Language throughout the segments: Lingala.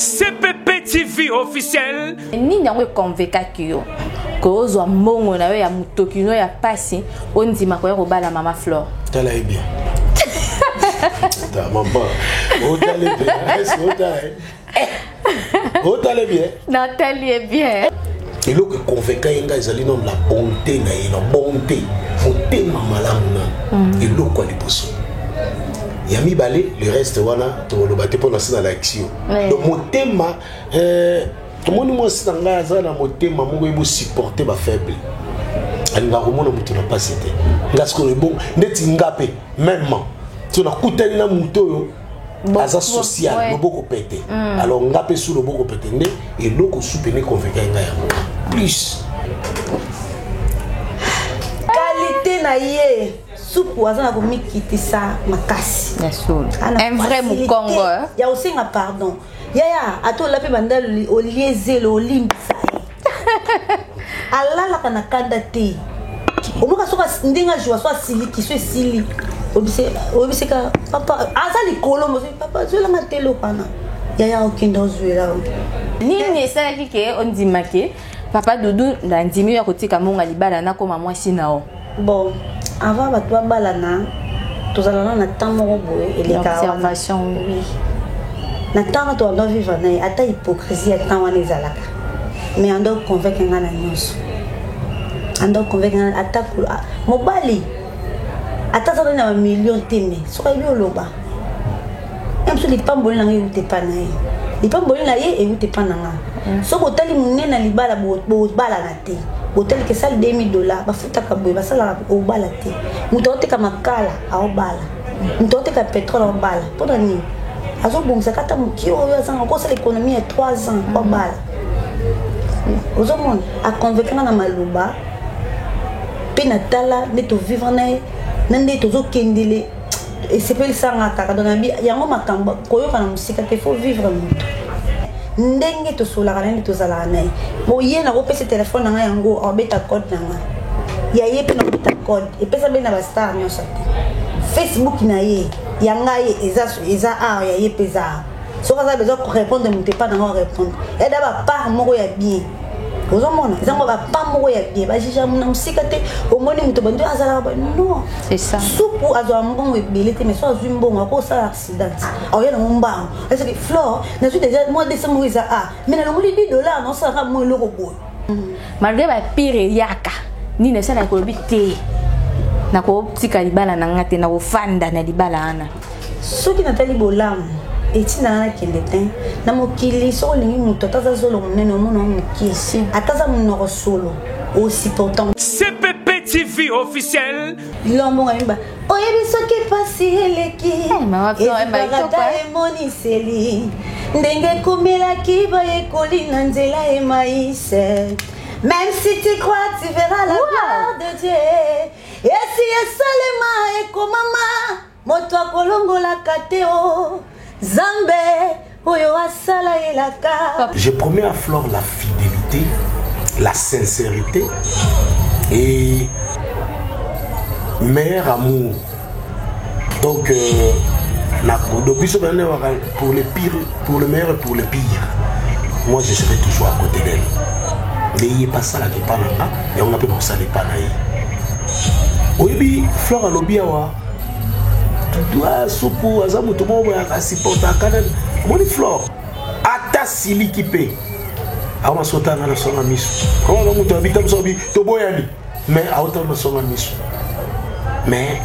CPP TV officiel. Nini yango econvaincaki yo kozwa mbongo na yo ya motoki no ya pasi ondima koya kobala mama Flore? Tala ye bien. Mama, otali bien. Est-ce que otala? Otali bien. Natali ye bien. Eloko econvainca ye ngai ezali nano la bonté na ye, la bonté, motema malamu nano, eloko ya liboso. Ya mibale, le reste wana tokoloba te mpona se na lakisi yo. Donc motema, tomoni mwasi na ngai aza na motema moko ye bosupporte bafaible, alingaka komona moto na mpasi te. Nga sikoyo ebongo ndeti nga mpe mêmement so nakutani na moto oyo aza social, loboko pete. Alors nga mpe su loboko pete nde eloko su pene convainca ngai yango plus. Qualité na ye supu aza na komikitisa makasi. Un vrai mokongo. Ya osenga pardon. Yaya ata olapi bandalo olie zelo olimbisa ye. Alalaka na kanda te. Omoka soka ndenge ajua so asiliki so esili. Oyebiseka papa aza likolo mozo papa zwelanga te eloko wana. Yaya okende ozwela. Nini esalaki ke ondimaki papa Doudou na ndimi ya kotika monga libala nakoma mwasi na yo? Bon, avant bato babalana tozalana na temps moko boye eleka observation. Oui. Na temps wana tobanda vivre na ye ata hypocrisie ya temps wana ezalaka. Mais ando convaincre nga na nyonso. Ando convaincre nga ata mobali ata azali na ba million te mais soki ayebi oloba. Même soki lipamboli na nga euti epa na ye. Lipamboli na ye euti epa na nga. Soki otali monene na libala bobalana te. Botali ke sali $2000 bafutaka boye basalaka obala te. Moto aoteka makala aobala. Moto aoteka pétrole aobala. Mpona nini? Azobongisa kata moki oyo azanga kosala économie ya 3 ans obala. Ozomona aconvaincre nga na maloba mpe natala nde tovivre na ye na nde tozokendele esepelisanga kaka. Donc nabi yango makambo koyoka na mosika te, faut vivre moto ndenge tosolaka na nde tozalaka na ye. Boye nakopesa telefone na ngai yango abeta code na ngai ya ye mpe nakobeta code epesa mpe na bastar nyonso te. Facebook na ye ya ngai eza art ya ye mpe eza art. Soki aza besoin korépondre moto epa na ngai orépondre eda bapart moko ya bien. Ozomona eza ngo bapart moko ya bien bajuge na mosika te. Omoni moto bandi azalaka ba non. C'est ça. Supu azwa mbongo ebele te mais so azwi mbongo akosala accident aoya nango mbango. Est-ce que Flore nazwi déjà moi décembre moko eza a mais nalongoli $10 naosalaka mwa eloko boye. Malgré bapire eyaka nini esalaka kolobi te nakotika libala na nga te, nakofanda na libala wana. Soki natali bolamu etindanga nakende te na mokili. Soki olingi moto ata aza zolo monene omona o mokie, ata aza monoko solo osupportant. CPP TV officiel. Lombongo yimba oyebi soki pasi eleki ezipakata emoniseli ndenge ekomelaki bayekoli na nzela emaïs. Même si tu crois, tu verras la gloire de Dieu. Esi esalema ekomama moto akolongolaka te o Nzambe oyo asala elaka. Je promets à Flore la fidélité, la sincérité et meilleur amour. Donc, pour le pire, pour le meilleur et pour le pire, moi je serai toujours à côté d'elle. Mais il n'est pas ça la pas là, et on a pas ça pas là. Oyebi Flore alobi awa doit supu aza moto moko boye akasupportaka nani. Omoni Flore ata siliki mpe awa masotanga na songa miso awa moto abita moso abi toboyani mais aotanga na songa miso. Mais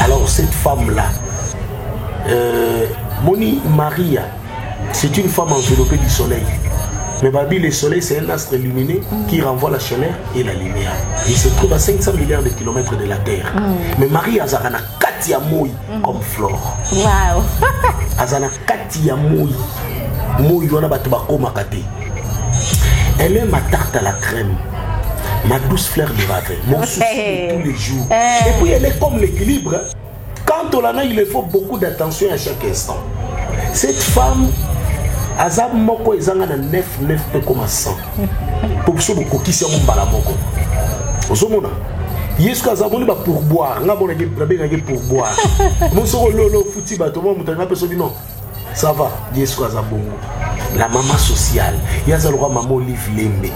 alors cette femme là, Moni Maria, c'est une femme enveloppée du soleil. Mais Babi, le soleil, c'est un astre illuminé qui renvoie la chaleur et la lumière. Il se trouve à 500 milliards de kilomètres de la Terre. Mais Marie azalaka na kati ya moi comme Flore. Wow. Aza na kati ya moi. Moi wana bato bakomaka te. Elle est ma tarte à la crème, ma douce fleur de ravin, mon souci de tous les jours. Et puis elle est comme l'équilibre. Quand on en a, il faut beaucoup d'attention à chaque instant. Cette femme, aza moko ezanga na 9 9 pe koma 100. Po biso bokokisi yango mbala moko. Ozomona ye soki aza moni ba pourboire nga mona nabengaki pourboire mo soko lolo ofuti bato mo moto anga mpe soki non ça va. Ye soki aza bongo. La mama sociale, ye aza lokwa mama Olive Lembe,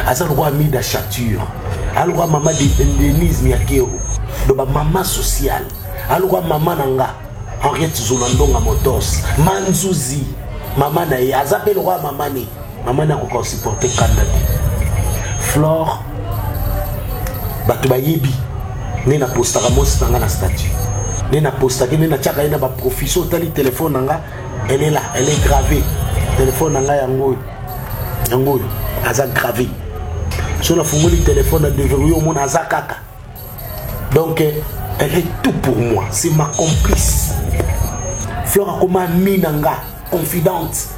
aza lokwa Amida Chature, aza lokwa mama Denise Miakero, donc bamama sociale, aza lokwa mama na nga Henriette Zolandonga Motors, Manzuzi, mama na ye aza mpe lokwa mama ne mama ne akoka kosupporte kanda te. Flore, bato bayebi nde napostaka mwasi na nga na statut, nde napostaki, nde natiaka ye na baprofit. So otali telefone na nga, elle est là, elle est gravée. Telefone na ngai yango oyo, yango oyo aza gravé. So nafungoli telefone na déverrouille, omona aza kaka. Donc elle est tout pour moi, c'est ma complice. Flore akoma ami na nga, confidente.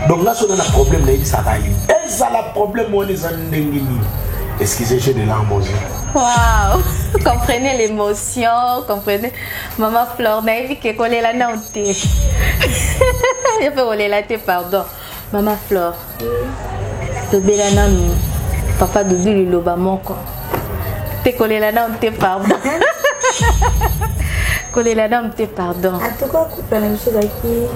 Donc nga so na problème, nayebisaka ye, ezala problème wana eza ndenge nini. Excusez, j'ai de larmes aux yeux. Wow, comprenez l'émotion, comprenez. Maman Flore, nayebi ke kolela nao te. Yo mpe kolela te, pardon. Mama Flore, tobela nanu papa Dudu liloba moko. Te, kolela nanu te, pardon. Kolela nanu te, pardon. En tout cas, couple na biso ezalaki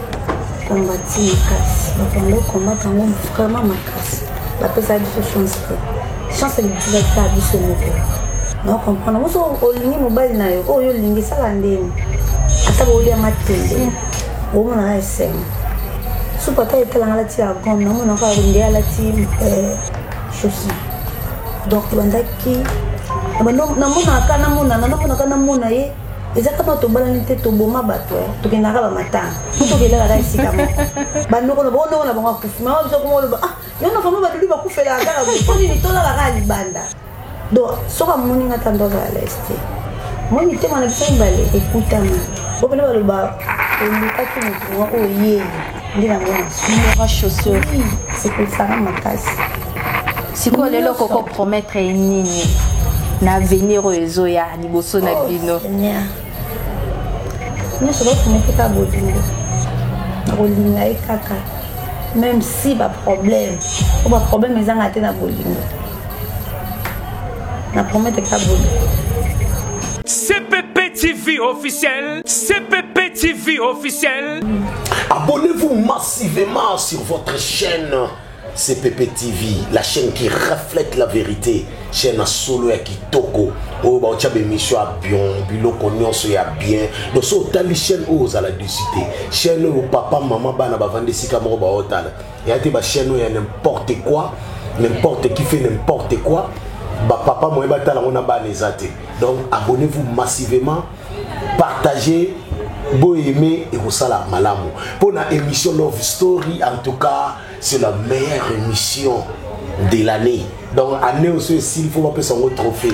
kombati makasi. Bato yango kombata yango vraiment makasi, bapesaka biso chance te. Chance ya liboso ezalaki kaka biso moko. Na comprendre moso, olingi mobali na yo oyo olingi, esala ndeni ata bolia matembe, omonaka esengo. Supu ata etalanga alati ya gomme, namonaka nde alati chaussure. Donc ebandaki namonaka, namonana, namonaka, namona ye. Eza kama tobalani te, toboma bato, tokendaka bamatanga po tokelaka esika moko. Bandoko na bango, ndoko na bango akufi, mama biso koma oloba: "Ah, yo na fama badudu bakufelaka kaka po nini? Tolalaka ya libanda." Donc soki amoni nga ta ndo azala lese te. Moi mitema na biso mibale ekutana po pene baloba olukaki motu moko oyo ye nde namona. Numéro chaussure. Sepelisaka makasi. Sikoyo lelo koko promettre ye nini na avenir oyo ezoya liboso na bino? Seigneur, nyonso bapromete kaka bolingo, nakolinga ye kaka, même si baproblème o baproblème ezanga te na bolingo, na promete kaka bolingo. CPP TV officiel, CPP TV officiel. Abonnez-vous massivement sur votre chaîne CPP TV, la chaîne qui reflète la vérité. Chaîne à solo ya kitoko. Oyo baotia bémission ya bien, biloko nyonso ya bien. Donc so otali chaîne oyo, ozala déçu te. Chaîne oyo papa, mama, bana bavandi esika moko baotala. Ya te ba chaîne oyo ya n'importe quoi, n'importe qui fait n'importe quoi. Ba papa moye batala ngo na bana eza te. Donc abonnez-vous massivement, partagez, boaime, ekosala malamu mpona émission Love Story. En tout cas, c'est la meilleure émission de l'année. Donc année oso esili, faut bapesa yango trophée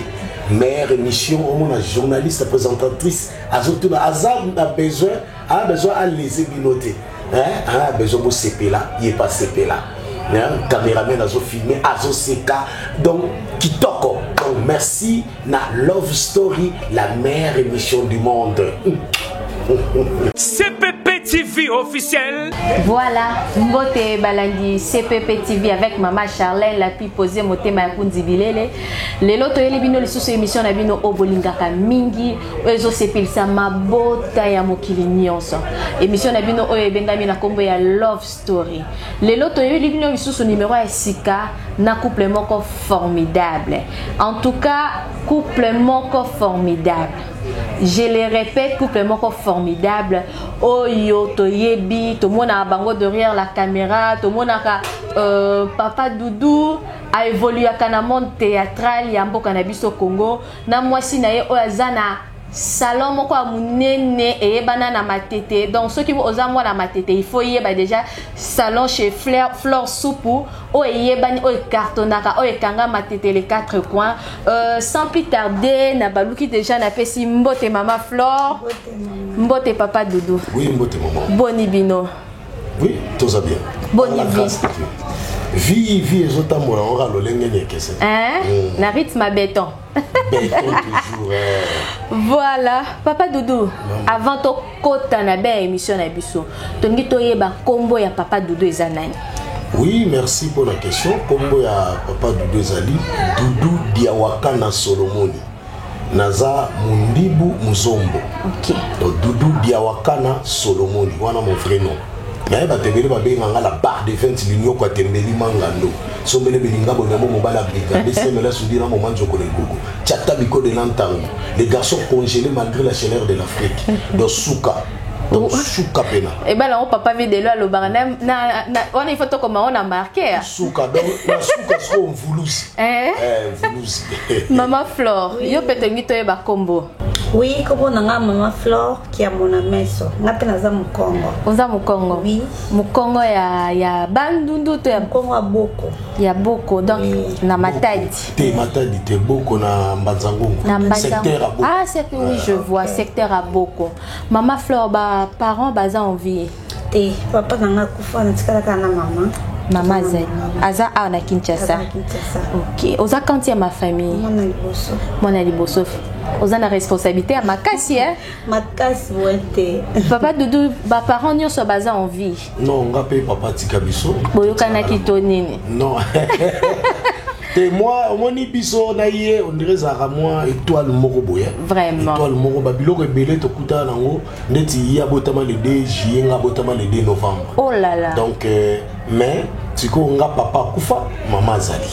meilleure émission. Omona journaliste présentatrice azotuna, aza na besoin, aza besoin alese bino te, aza besoin bosepela, ye pa sepela. Caméraman azofilme, azoseka, donc kitoko. Donc merci na Love Story, la meilleure émission du monde. CPP TV officiel. Voilà, Mbote Balandi CPP TV avec Mama Charlène, la plus posée, motema ya kundi bilele. Lelo toyeli bino lisusu émission na bino oyo bolingaka mingi, oyo ezosepelisa mabota ya mokili nyonso. Émission na bino oyo ebengami na kombo ya Love Story. Lelo toyeli bino lisusu numéro ya sika na couple moko formidable. En tout cas, couple moko formidable. Je le répète, couple moko formidable oyo toyebi, tomonaka bango derrière la caméra, tomonaka papa Dudu aévoluaka na monde théâtral ya mboka na biso Congo na mwasi na ye oyo aza na salon moko ya monene eyebana na Matete. Donc soki oza mwana Matete, il faut yeba déjà salon chez Fleur, Flore Supu, oyo eyebani, oyo ecartonnaka, oyo ekanga Matete les quatre coins. Sans plus tarder, na baluki déjà, napesi mbote mama Flore, mbote papa Dudu. Oui, mbote mama. Boni bino? Oui, toza bien. Boni Par la vie? grâce de Dieu. Vie, vie ezotambola ngo kaka lolenge nini ekeseni. Hein? Na rythme ya béton. Béton toujours, eh. Voilà, papa Dudu, avant tokota na be émission na biso, tolingi toyeba nkombo ya papa Dudu eza nani? Oui, merci pour la question. Kombo ya papa Dudu ezali Dudu Diawakana Solomoni. Naza Mundibu Muzombo. Donc Dudu Diawakana Solomoni, wana mon vrai nom. Naye bato ebele babenganga la barre de 20, linyoko atembeli mangando sombele belinga bonembo mobali abrika besemela sudira moma nzoko na ekoko tiata bikode na ntango, les garçons congelés malgré la chaleur de l'Afrique. Donc suka, donc suka pena. Ebala yango papa Videlo alobaka wana, il faut tokoma ngo na marquer. Suka, donc na suka sikoyo mvuluzi. Eh? Eh, mvuluzi. Mama Flore, yo mpe tolingi toyeba nkombo. Oui, kombo na nga Mama Flore Kiamona Meso. Nga mpe naza Mokongo. Oza Mokongo? Oui. Mokongo ya Bandundu to ya Mokongo ya Boko. Ya Boko, donc Oui. na Matadi. Te, Matadi te, Boko na Mbanzangungu. Na Mbanza. Secteur ya Boko. Ah, secteur, oui, je vois, secteur ya Boko. Mama Flore, ba parents baza en vie? Te, papa na nga akufa, natikalaka na mama. Mama azali, aza awa na Kinshasa? Aza na Kinshasa. Ok, oza quantième ma famille? Mwana liboso. Mwana liboso, oza na responsabilité ya makasi, eh? Makasi boye te. Papa Dudu, baparent nyonso baza en vie? Non, nga mpe papa atika biso. Boyokanaki to nini? Non te, moi omoni biso na ye, on dirait ezalaka mwa étoile moko boye. Vraiment. Étoile moko, babiloko ebele tokutana nango, ndeti ye abotama le 2 juillet, nga abotama le 2 novembre. Oh là là. Donc mais sikoyo nga papa akufa, mama azali,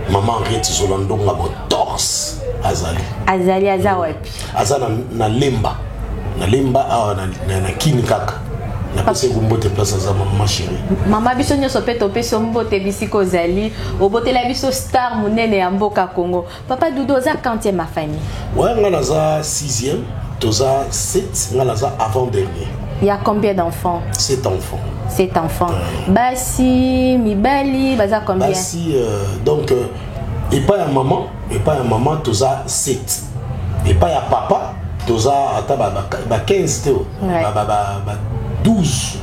mama Henriette Zola Ndonga Motors azali. Azali, aza wapi? Aza na Lemba, na Lemba awa na Kini kaka. Napesi ye mbote place aza, mama chérie. Mama, biso nyonso mpe topesi yo mbote bisika ozali, obotela biso star monene ya mboka Congo. Papa Dudu, oza quantième ma famille? Ouais, nga naza sixième, toza 7, nga naza avant dernier. Il y a combien d'enfants? Sept enfants. Sept enfants. Basi, mibali baza combien? Basi, donc epai ya mama, epai ya mama toza 7, epai ya papa toza ata ba 15 te o. Ba 12,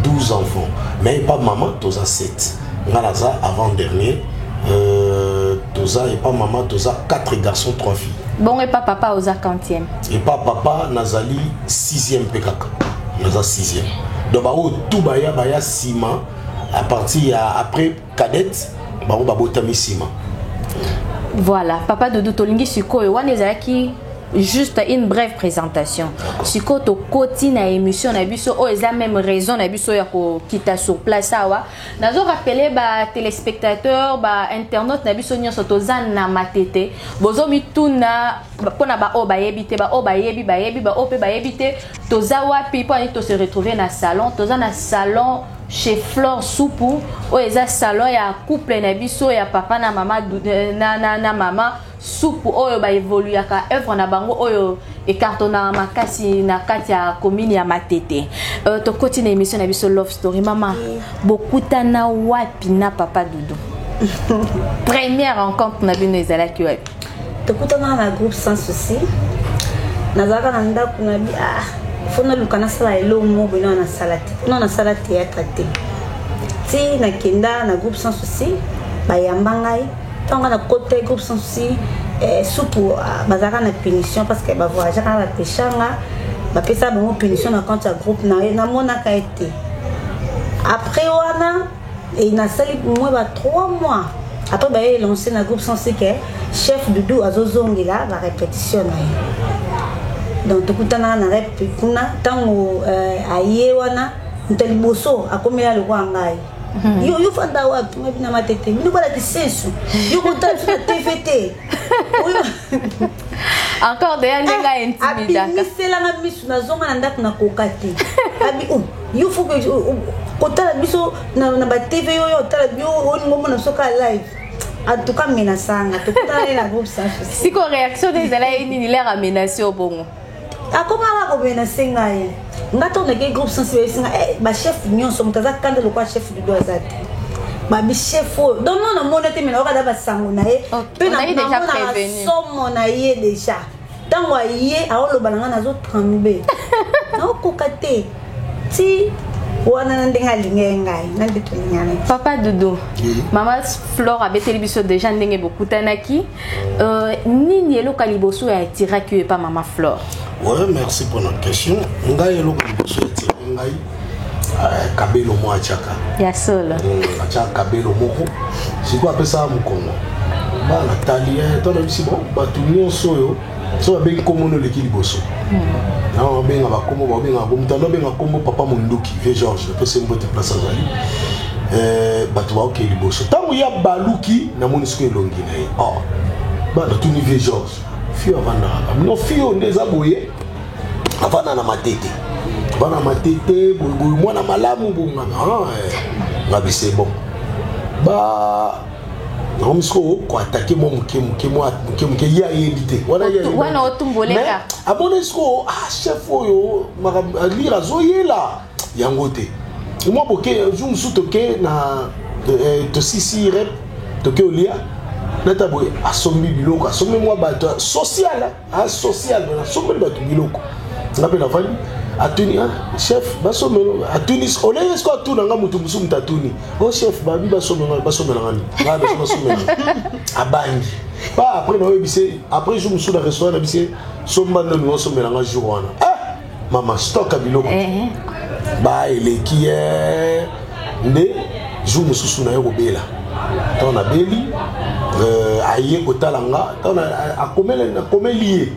12 enfants, mais epai mama toza 7, nga naza avant dernier. Toza epai mama toza 4 garçons, 3 filles. Bongo epa papa oza quantième? Epa papa nazali sixième mpe kaka, naza sixième. Donc baoyo tu baya nsima, à partir ya après cadette, bango babotami nsima. Voilà, papa Doudou, tolingi sikoyo, wana ezalaki juste une brève présentation. Sikoyo tokoti na émission na biso oyo eza même raison na biso ya kokita sur place awa. Nazo rappeler ba téléspectateurs, ba internautes na biso nyonso, toza na Matete. Bozomituna mpona baoyo bayebi te, baoyo bayebi bayebi, baoyo mpe bayebi te toza wapi, mpo ani tose retrouver na salon. Toza na salon chez Flore Supu, oyo eza salon ya couple na biso ya papa na mama, na mama Supu, oyo baévoluaka œuvre na bango oyo ecartonnaka makasi na kati ya commune ya Matete. Tokoti na émission na biso Love Story. Mama, bokutana wapi na papa Dudu? Première rencontre na bino ezalaki wapi? Tokutana na groupe Sans Souci. Nazalaka na ndako na bi, ah, fo naluka nasala eloko moko boye. Nao nasala te, mpona nasala théâtre te. Ti nakenda na groupe Sans Souci, bayamba ngai. Ntango nakota groupe Sans Souci, supu, ah, bazalaka na punition parce que bavoyageaka na bapeshanga, bapesa bango punition na compte ya groupe na ye. Namonaka ye te. Après wana e nasali moins ba 3 mois après, baye lancé na groupe Sans Souci ke chef Dudu azozongela barépétition na ye. Donc tokutanaka na rep kuna. Ntango aye wana, moto ya liboso akomela lokwa ngai: "Yo fanda wapi?" Nga bina Matete. "Bino bala kisensu, yo kotala biso na TV te." Encore deya ndenge aintimidaka. Abimiselanga misu, nazonga na ndako, nakoka te. Abi: "Oh, yo faut kotala biso na batv, yo otala yo, olingo omona biso ka live." En tout cas menasanga, tokutana ye na groupe Sans Souci. Siko réaction nde ezalaki nini lere amenace yo bongo? Akomaka komenacer ngai. Nga ntango nakei groupe Sans, bayebisi nga bachef nyonso, moto aza kanda lokwa chef Dudu aza te. Babi chef oyo, donc non, namona te, me nayoka da basango na ye mpe namonaka somo na ye déjà. Ntango aye aoloba na ngai, nazotremble, naokoka te. Ti wana na ndenge alingi ngai na nde tolinganaki. Papa Dudu, mama Flore abeteli biso déjà ndenge bokutanaki. Nini eloko ya liboso ya etiraki yo epa mama Flore? Ouais, merci pour la question. Ngai eloko liboso etire ngai, kabelo mo atiaka. Ya solo? Atiaka kabelo moko. Sikoyo apesaka mokongo, bana tali to nayebisi bon, bato nyonso oyo so babengi nkombo oleki liboso. Na babenga bakombo, babenga moto ando abenga kombo papa Monduki, vieux George, napesi mbote place azali. Bato baoke liboso. Ntango ya baluki, namoni sikoyo elongi na ye. Oh, bana tuni vieux George, fille avandaka no, fille oyo nde eza boye, avanda na Matete, avanda na Matete boyeboye, mwana malamu bongana ngabi. C'est bon, ba nakomi sikoyo koattaquer mwa moke moke, mwa moke moke. Ye ayebi te wana, ye ayebi. Wana otumboleka. Mais amoni sikoyo, ah, chef oyo makambo alire azoyela yango te. Mwa boke, jour mosusu toke na tosisi rep, toke olia nata boye, asombi biloko, asombi mwa bato social, asocial, asombeli bato biloko. Nga mpe nafandi, atuni: "Ah, chef, basomelo." Atuni olenge siko, atuna nga motu mosusu, moto atuni: "O chef, babi basomelanga nini?" Nga biso basomelanga, abangi pa. Après naoyebise, après jour mosusu na restaurant na bise, somba noni osomelanga jour wana. Ah, mama, stock ya biloko ba eleki ye. Nde jour mosusu naye kobela, ntango nabeli, aye kotala nga. Ntango akomeli ye,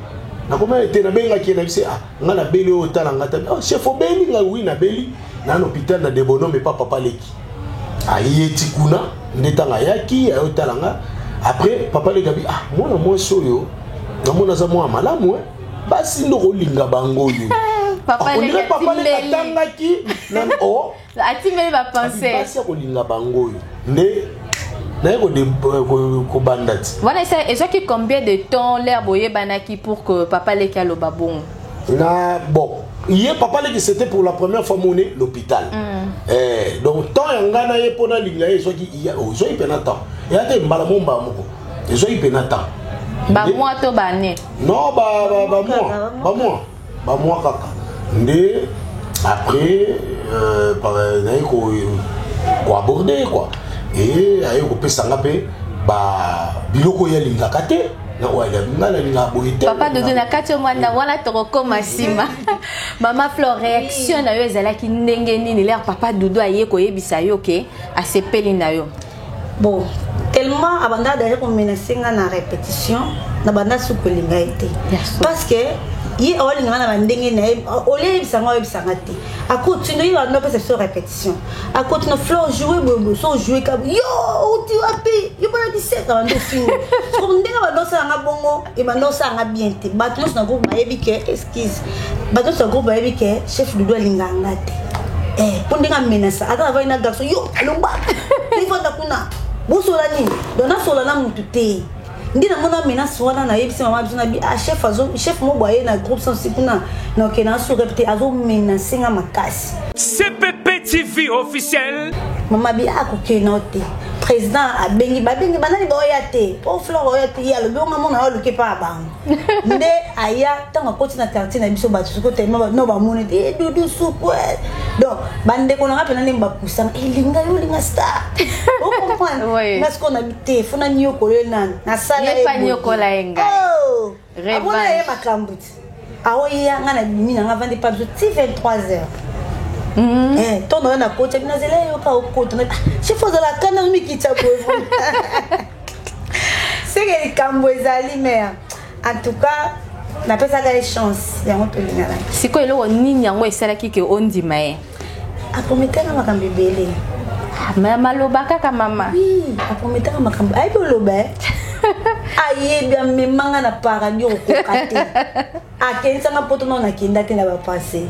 nakomeli te, nabengaki ye na bise: "Ah, nga nabeli oyo, otala nga ta." "Oh, chef, obeli?" "Ngai oui, nabeli na na hôpital na Debonhomme epa papa leki." Aye ti kuna nde ntango ayaki, aye otala nga. Après papa leki abi: "Ah, mwana mwasi oyo namona aza mwana malamu, eh? Basi nde kolinga bango oyo." Papa On dirait leki papa leki atimbeli. atangaki na o Atimbeli bapense. Basi ya kolinga bango oyo nde naye kobanda ti. Wana ezwaki combien de temps, l'heure boyebanaki, pour que papa leki aloba bongo? Na bon, ye papa leki, c'était pour la première fois mone l'hôpital. Donc temps ya ngai na ye mpo nalinga ye ezwaki ezwaki mpena temps eya te mbala mo mbala moko, ezwaki mpena temps. Bamois to bane? Non, bamois, bamois, bamois kaka. Nde après naye koaborder quoi, e aye kopesanga mpe biloko oyo alingaka te na oyo ngai nalingaka boye te. Papa Dodo, na kati yo mwanda wana, tokokóma nsima. Mama Flore, réaction na yo ezalaki ndenge nini l'heure papa Dodo aye koyebisa yo ke asepeli na yo? Bon, tellement abanda déjà komenacer nga na répétition, na banda su kolinga ye te, parce que ye aolinga nga na bandenge na ye. Olie oyebisanga, oyebisanga te, akotindo ye banda opesa biso répétition, akotina: "Flore, joue boyeboye." So ojoue ka yo outi wapi, yo mpona diseka, banda ofinga. So ndenge banda osalanga bongo, ebanda osalanga bien te. Bato nyonso na groupe bayebi ke, excuse, bato nyonso na groupe bayebi ke chef Dudu alingaka nga te, mpo ndenge amenasa ata navai na garçon: "Yo alongwa, ifanda kuna, bosola nini?" Donc nasola na mutu te. Nde namona menace wana, nayebisi mama biso na bi: "Ah, chef azo, chef moko aye na groupe sans kuna, na okende na sous te, azomenacer nga makasi." CPP TV officiel. Mama bi akokende nao te. Président abengi, babengi banani baoya te, o Flore oya te. Ye alobi onga mona aluki epa ya bango. Nde aya, ntango akoti na quartier na biso, bato siko tellement no bamoni te Dudu supu. Donc bandeko na nga mpena ndenge bapusanga: "Elinga yo, olinga star, ocomprendre." Nga sikoyo nabi te, fo naniokola ye nani nasala. Ye pa niokola ye ngai. Amona ye makambo ti aoya nga na bimi na nga, vandi pa biso ti 23 heures. Ntongo oyo nakoti, abi nazela yoka okota, chef ozala kanda, mikitisa boye seke likambo ezali. Mais en tout cas napesaka ye chance, yango tolinganaki. Sikoyo eloko nini yango esalaki ke ondima ye? Aprometanga makambo ebele. Maloba kaka, mama. Oui, aprometanga makambo, ayebi oloba, ayebi amemanga na paradis okoka te, akendisanga poto nao nakenda te na bapase.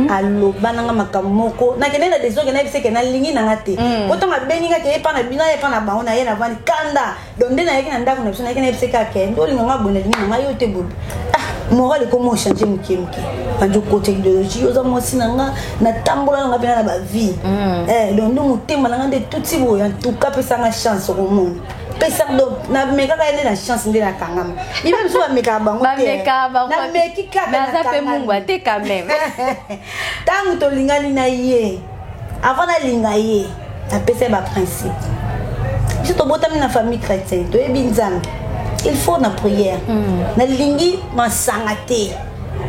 Aloba nanga makambo moko, nakende na desordre, nayebisa ke nalingi nanga te, po ntango abengi nga ke ye mpa na bino, aye mpa na bango, na ye navandi kanda. Donc nde nayaki na ndako na biso, nayaki nayebisa ke ake nde olinga nga boye, nalingi nanga yo te boye. Ah, moral ekoma ochange moke moke, bandi okota idéologie, oza mwasi na nga, natambola nanga mpena na bavie. Donc nde motema nanga nde tuti boye. En tout cas pesanga chance, okomona pesa. Donc namekaka ye nde na chance, nde nakangama. Mibe biso bamekaka bango te, nameki kaka. Aza mpe mungu ate quand même. Ntango tolingani na ye, avant nalinga ye, napesa ye baprincipe. Biso tobotami na famille chrétienne, toyebi Nzambe, il faut na prière. Nalingi masanga te,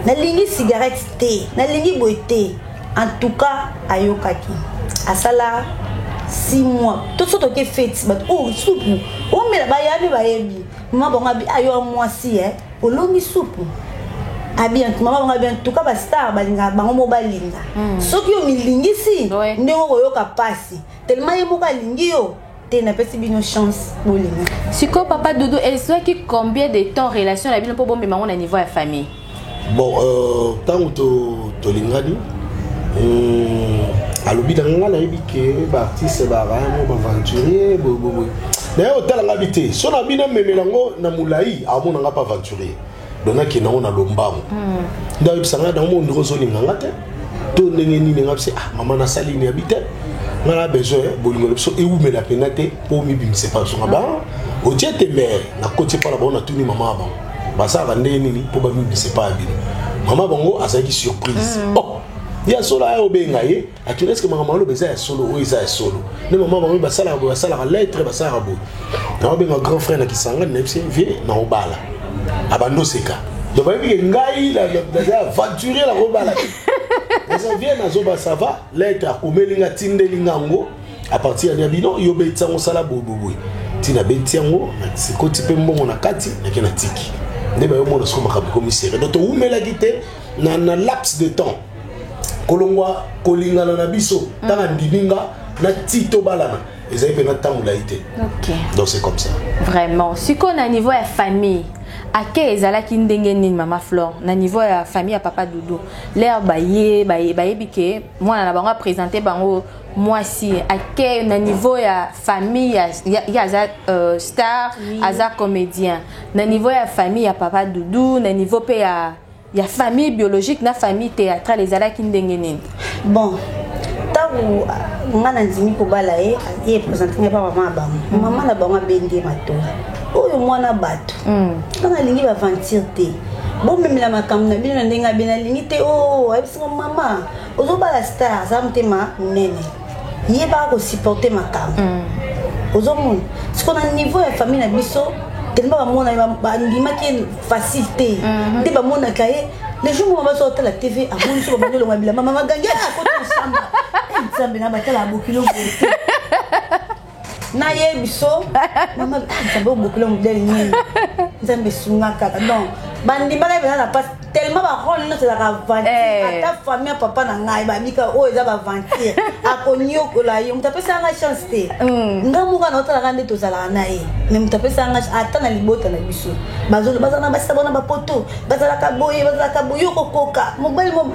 nalingi cigarette te, nalingi boye te. En tout cas ayokaki, asala 6 mois to so toke fête, bato oyo supu omela, bayabi, bayebi mama bango abi ayo mwasi e olongi supu. Abi mama bango abi, en tout cas bastar balingaka bango mo balinga. Soki yo milingisi, ndenge okoyoka pasi tellement ye moko alingi yo te. Napesi bino chance, bolinga. Sikoyo papa Dudu, ezwaki combien de temps relation na bino mpo bomema yango na niveau ya famille? Bon, ntango tolingani, alobi na nga: nayebi ke baartiste bakaya mo baaventurier boyeboye. Naye otala nga bi te, so na bino amemela yango na molai, amona nga mpe aventurier. Donc nakende yango na lombango. Nde ayebisa ngai nango: mondiro ozolinga nga te to ndenge nini? Nga bise: ah mama, nasali nini? Abi te, nga na besoin bolingo na biso ewumela mpenza te mpo mibimisa epa biso. Nga ba otie te, mais nakoti epa na bango, natuni mama ya bango: basalaka ndenge nini mpo bamibimisa epa ya bino? Mama bango azalaki surprise. Oh, ya solo? Aya obenga ye, atuni: eske makambo aloba eza ya solo? Oyo eza ya solo nde mama bango basalaka boye, basalaka lettre, basalaka boye. Naobenga grand frère na Kisangani, nayebisi vie naobala. Abandi oseka. Donc bayebi ke ngai naza aventurier, nakobala te. Eza vie nazoba, ça va. Lettre akomeli nga, tindeli nga yango à partir ya bino. Yo beti yango, osala boyeboye. Ntina beti yango, nakoti mpe mbongo na kati, nake na tiki nde bayomona soko makambo ekomi sérieux. Donc towumelaki te na laps de temps kolongwa kolingana na biso. Ntango andimi nga na ti tobalana, ezali mpe na ntango molai te. Donc c'est comme ça. Vraiment, sikoyo na niveau ya famille ake ezalaki ndenge nini, mama Flore? Na niveau ya famille ya papa Dudu, lere baye bayebi ke mwana na bango aprésente bango mwasi ake, na niveau ya famille ye aza star, aza comédien, na niveau ya famille ya papa Dudu, na niveau mpe ya famille biologique na famille théâtrale, ezalaki ndenge nini? Bon, ntango nga na ndimi kobala ye, ye présente ngai pa mama na bango. Mama na bango abendi ye matola: oyo mwana bato, nga nalingi baaventure te, bomemela makambo na bino na ndenge abe nalingi te. O ayebisinga: mama, ozobala star, aza motema monene, yebaka kosupporte makambo. Ozomona siko na niveau ya famille na biso, tellement bamona bandimaki ye facile te. Nde bamonaka ye le jour moko bazo otala TV, amoni so babandi olonga bilamba, mama gangi akoti kosamba: Nzambe na batala bokilo boye te. Nayebi so mama: Nzambe, obokilo modèle nini? Nzambe esunga kaka. Donc bandimaka mpena na mpasi tellement barole nyonso ezalaka aventure. Ata famille ya papa na ngai babika oyo eza baaventure, akoniokola ye. Moto apesaka ngai chance te. Nga moko na otalaka nde tozalaka na ye, mais moto apesaka ngai, ata na libota na biso bazala na basisa bona bapoto, bazalaka boye, bazalaka boye, yo kokoka mobali mo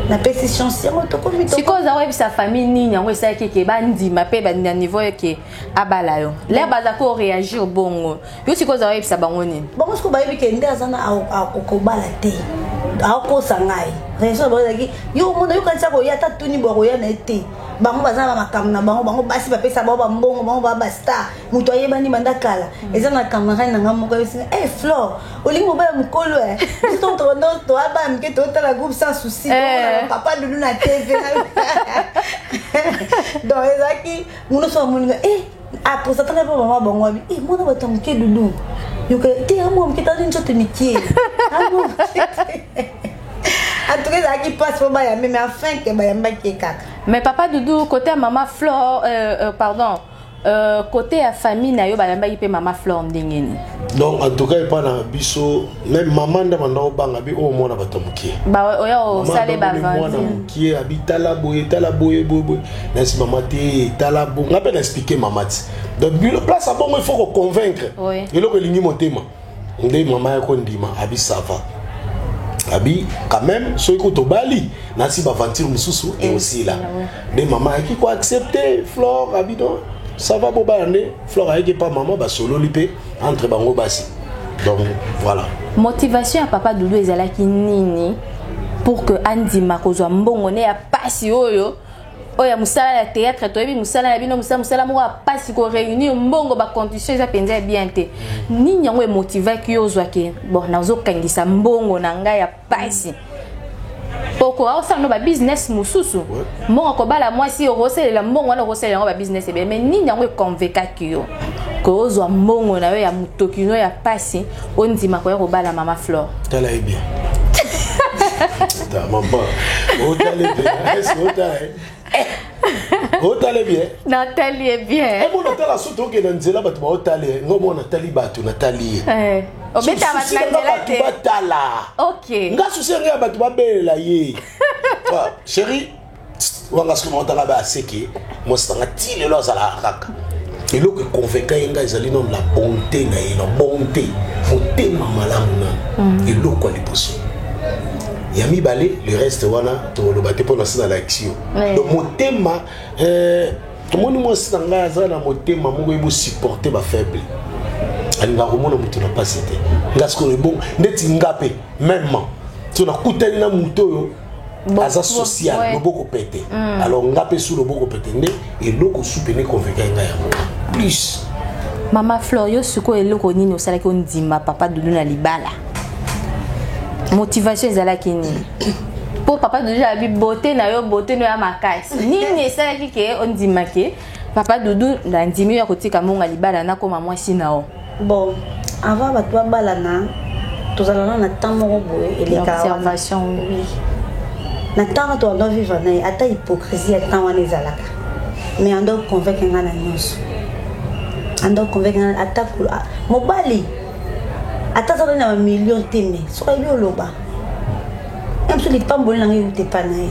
napesi chance yango, tokomi. Sikoyo oza koyebisa famille nini yango esalaki ke bandima mpe na niveau ke abala yo? Lere baza koréagir bongo, yo sikoyo oza koyebisa bango nini? Bango sikoyo bayebi ke nde aza na akokobala te, akokosa ngai. Réaction bango ezalaki: yo omona, yokanisa koya ata tuni bo akoya na ye te. Bango baza na makambo na bango, bango basi bapesa bango bambongo, bango baa bastar, moto ayebani banda kala. Eza na camarade na nga moko ayebisinga: e Flore, olingi mobala mokolo e biso toabana mike, totala groupe Sans Souci, papa Dudu na TV. Donc ezalaki mono so amoninga e apresentaka mpe mama bango abi: e mwana bato ya moke Dudu, yoka te, amwa moke, tali nzoto mike. En tout cas ezalaki mpasi mpo bayambe, mais enfin ke bayambaki ye kaka. Mais papa Dudu, côté ya mama Flore, pardon, côté ya famille na yo, bayambaki mpe mama Flore ndenge nini? Donc en tout cas epa na biso, même mama nde banda obanga bi oyo mwana bato ya mokie. Oya osale. Mwana mokie abi: tala boye, tala boye, boye boye. Nasi mama te, tala bo nga mpe na expliqué mama ti. Donc bilo place abongo, il faut koconvaincre. Eloko elingi motema nde mama ya kondima. Abi: ça va. Abi quand même soki ko tobali, nasi baaventure mosusu eosila. Nde mama ayaki koaccepte Flore, abi: non, ça va, bobala. Nde Flore ayaki pa mama, basololi mpe entre bango basi. Donc voilà. Motivation ya papa Dudu ezalaki nini pour que andima kozwa mbongo ne ya pasi oyo, oyo ya mosala ya théâtre? Toyebi mosala na bino, mosala moko ya pasi, koréunir mbongo, bacondition eza mpenza ya bien te. Nini yango emotivaki yo ozwaki: bon, nazokangisa mbongo na ngai ya pasi poko aosala no babusiness mosusu, mbongo kobala mwasi, okosalela mbongo wana, okosalela yango babusiness ebele? Mais nini yango econvaincaki yo kozwa mbongo na yo ya motoki no ya pasi, ondima koya kobala mama Flore? Tala ye bien, mama, otali bien? Est-ce otala otale bien? Natali ye bien. Omona, otala so tokende nzela, bato baotala ye, ngo mona natali bato, natali ye. Obeta bato Souci na na nga nzela bato te. batala. Ok. Nga souci na nga ya bato babelela ye. Ah, chéri, wanga soki naotanga ba aseke mwasi nanga ti lelo azalaka kaka. Eloko econvainca ye nga ezali nano la bonté na ye, na bonté, motema malamu nano, eloko ya liboso. Ya mibale, le reste wana toloba te mpo na se nalakisi yo. Donc motema, tomoni mwasi na ngai aza na motema moko yebi osupporte bafaible, alingaka komona moto na mpasi te. Nga sikoyo ebongo ndeti nga mpe mêmement so nakutani na moto oyo aza social, loboko pete. Alors nga mpe su loboko pete nde eloko su pene convainca ngai yango plus. Mama Flore, yo sikoyo eloko nini osalaki ondima papa Dudu na libala? Motivation ezalaki nini? Po papa Dudu abi beauté na yo, beauté no ya makasi. Nini esalaki ke ondima ke papa Dudu na ndimi ya kotika monga libala nakoma mwasi na yo? Bon, avant bato babalana, tozala na temps moko boye elekaka wana. Observation. Oui. Na temps wana tobanda vivre na ye, ata hypocrisie ya temps wana ezalaka, mais ando convaincre nga na nyonso, ando convaincre nga ata mobali ata azalaki na bamillion te, mais soki ayebi oloba ye mosusu, lipamboli na nga euti epa na ye,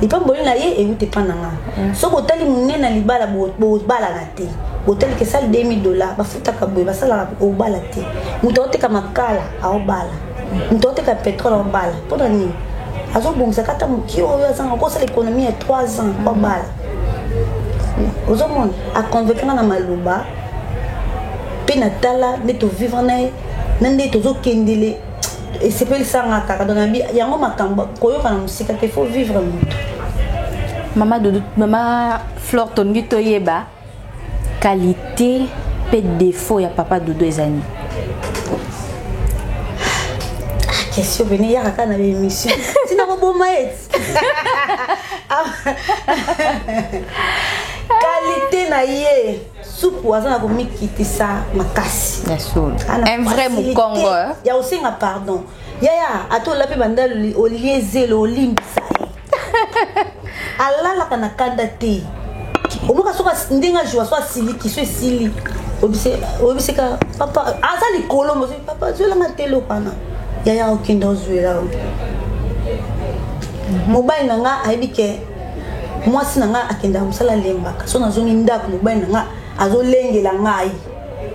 lipamboli na ye euti epa na nga. Soki otali monene na libala, bobalana te. Botali ke sali 2000 $, bafutaka boye, basalaka, obala te. Moto aoteka makala aobala, moto aoteka pétrole aobala. Mpona nini? Azobongisaka ata moki oyo azanga kosala économie ya 3 ans, obala. Ozomona, aconvaincre nga na maloba mpe natala nde tovivre na ye na nde tozokendele, esepelisanga kaka. Donc nabi yango makambo koyoka na mosika te, faut vivre moto. Mama Dudu, mama Flore, tolingi toyeba qualité mpe défaut ya papa Dudu eza nini? Question pene eyaka kaka na baémission, ntina koboma ye ti. Qualité na ye, supu aza na komikitisa makasi. Ya solo. Ana Un vrai facilité mokongo, hein? Ya kosenga pardon. Yaya, ata olapi banda olie zelo, olimbisa ye. Alalaka na kanda te. Omoka soki ndenge azwa so asiliki, so esili, oyebiseka papa aza likolo mosi, papa zwelanga te eloko wana. Yaya, okende ozwela yo. Mobali na nga ayebi ke mwasi na nga akendaka mosala, alembaka. So nazongi ndako, mobali na nga azolengela ngai: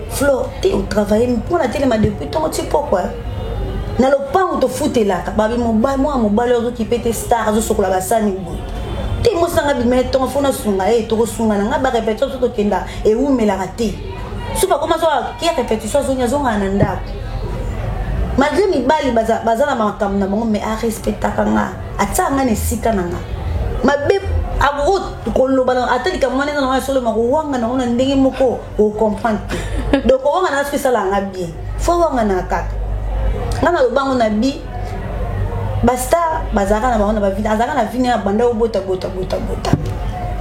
"Flore, te otravaille mpona telema depuis ntongo ti pokwa na lopango." Tofutelaka babi mobali, mwana mobali oyo azokipe te, star azosokola basani boye te. Mwasi na nga bima ye ntongo, fo nasunga ye, tokosunga na nga barépétition. So tokenda, ewumelaka te. So bakoma so ake répétition, azongi, azongaka na ndako. Malgré mibali baza na makambo na bango, mais arespectaka nga, atiaka nga na esika na nga. Mabe akoki koloba ata likambo wana eza na nga ya solo, makowanga nango na ndenge moko ocomprendre te. Donc owanga na nga soki esalaka nga bien, fo owanga na kaka nga. Nalobango na bi bastar bazalaka na bango na bavine, azalaka na vine ya banda obota bota bota bota.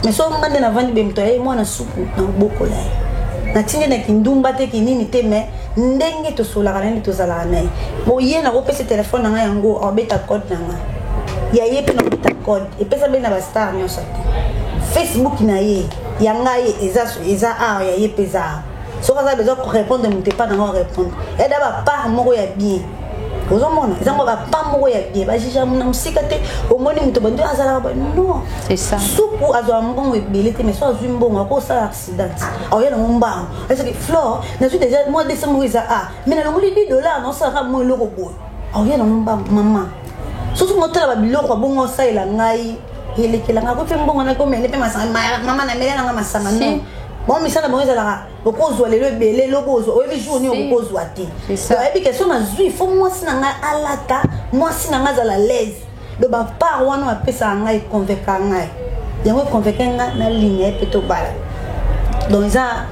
Mais so nga nde navandi be, moto aye mwana suku na obokola ye, natindi na kindumba te, kinini te, mais ndenge tosolaka na ye, nde tozalaka na ye boye, nakopesa telefone na ngai yango, abeta code na ngai ya ye mpe nakobeta code. Epesa mpe na bastar nyonso te. Facebook na ye, ya ngai eza art, ya ye mpe eza art. Soki aza besoin korépondre moto epa nango, arépondre. Eda bapart moko ya bien, ozomona eza ngo bapart moko ya bien, bajuge na mosika te. Omoni moto bandi azalaka non. C'est ça. Supu azwaka mbongo ebele te, mais so azwi mbongo, akosala accident, aoya nango mbango. Esoki Flore, nazwi déjà mwa 200 moko eza a, mais nalongoli 10 $, naosalaka mwa eloko boye, aoya nango mbango. Mama, soki motala babiloko abongo osalela ngai, elekela ngai mpe mbongo naki omele mpe masanga. Mama, namele nanga masanga. Non, bango misala bango ezalaka okozwa lelo ebele, lobi ozwa, oyebi jour nini okokozwa te. C'est ça. Donc ayebi ke so nazwi, fo mwasi na ngai alata, mwasi na ngai azala l'aise. Donc bapart wana bapesaka ngai, econvaincaka ngai, yango econvaincre ngai nalinga ye mpe tobala. Donc eza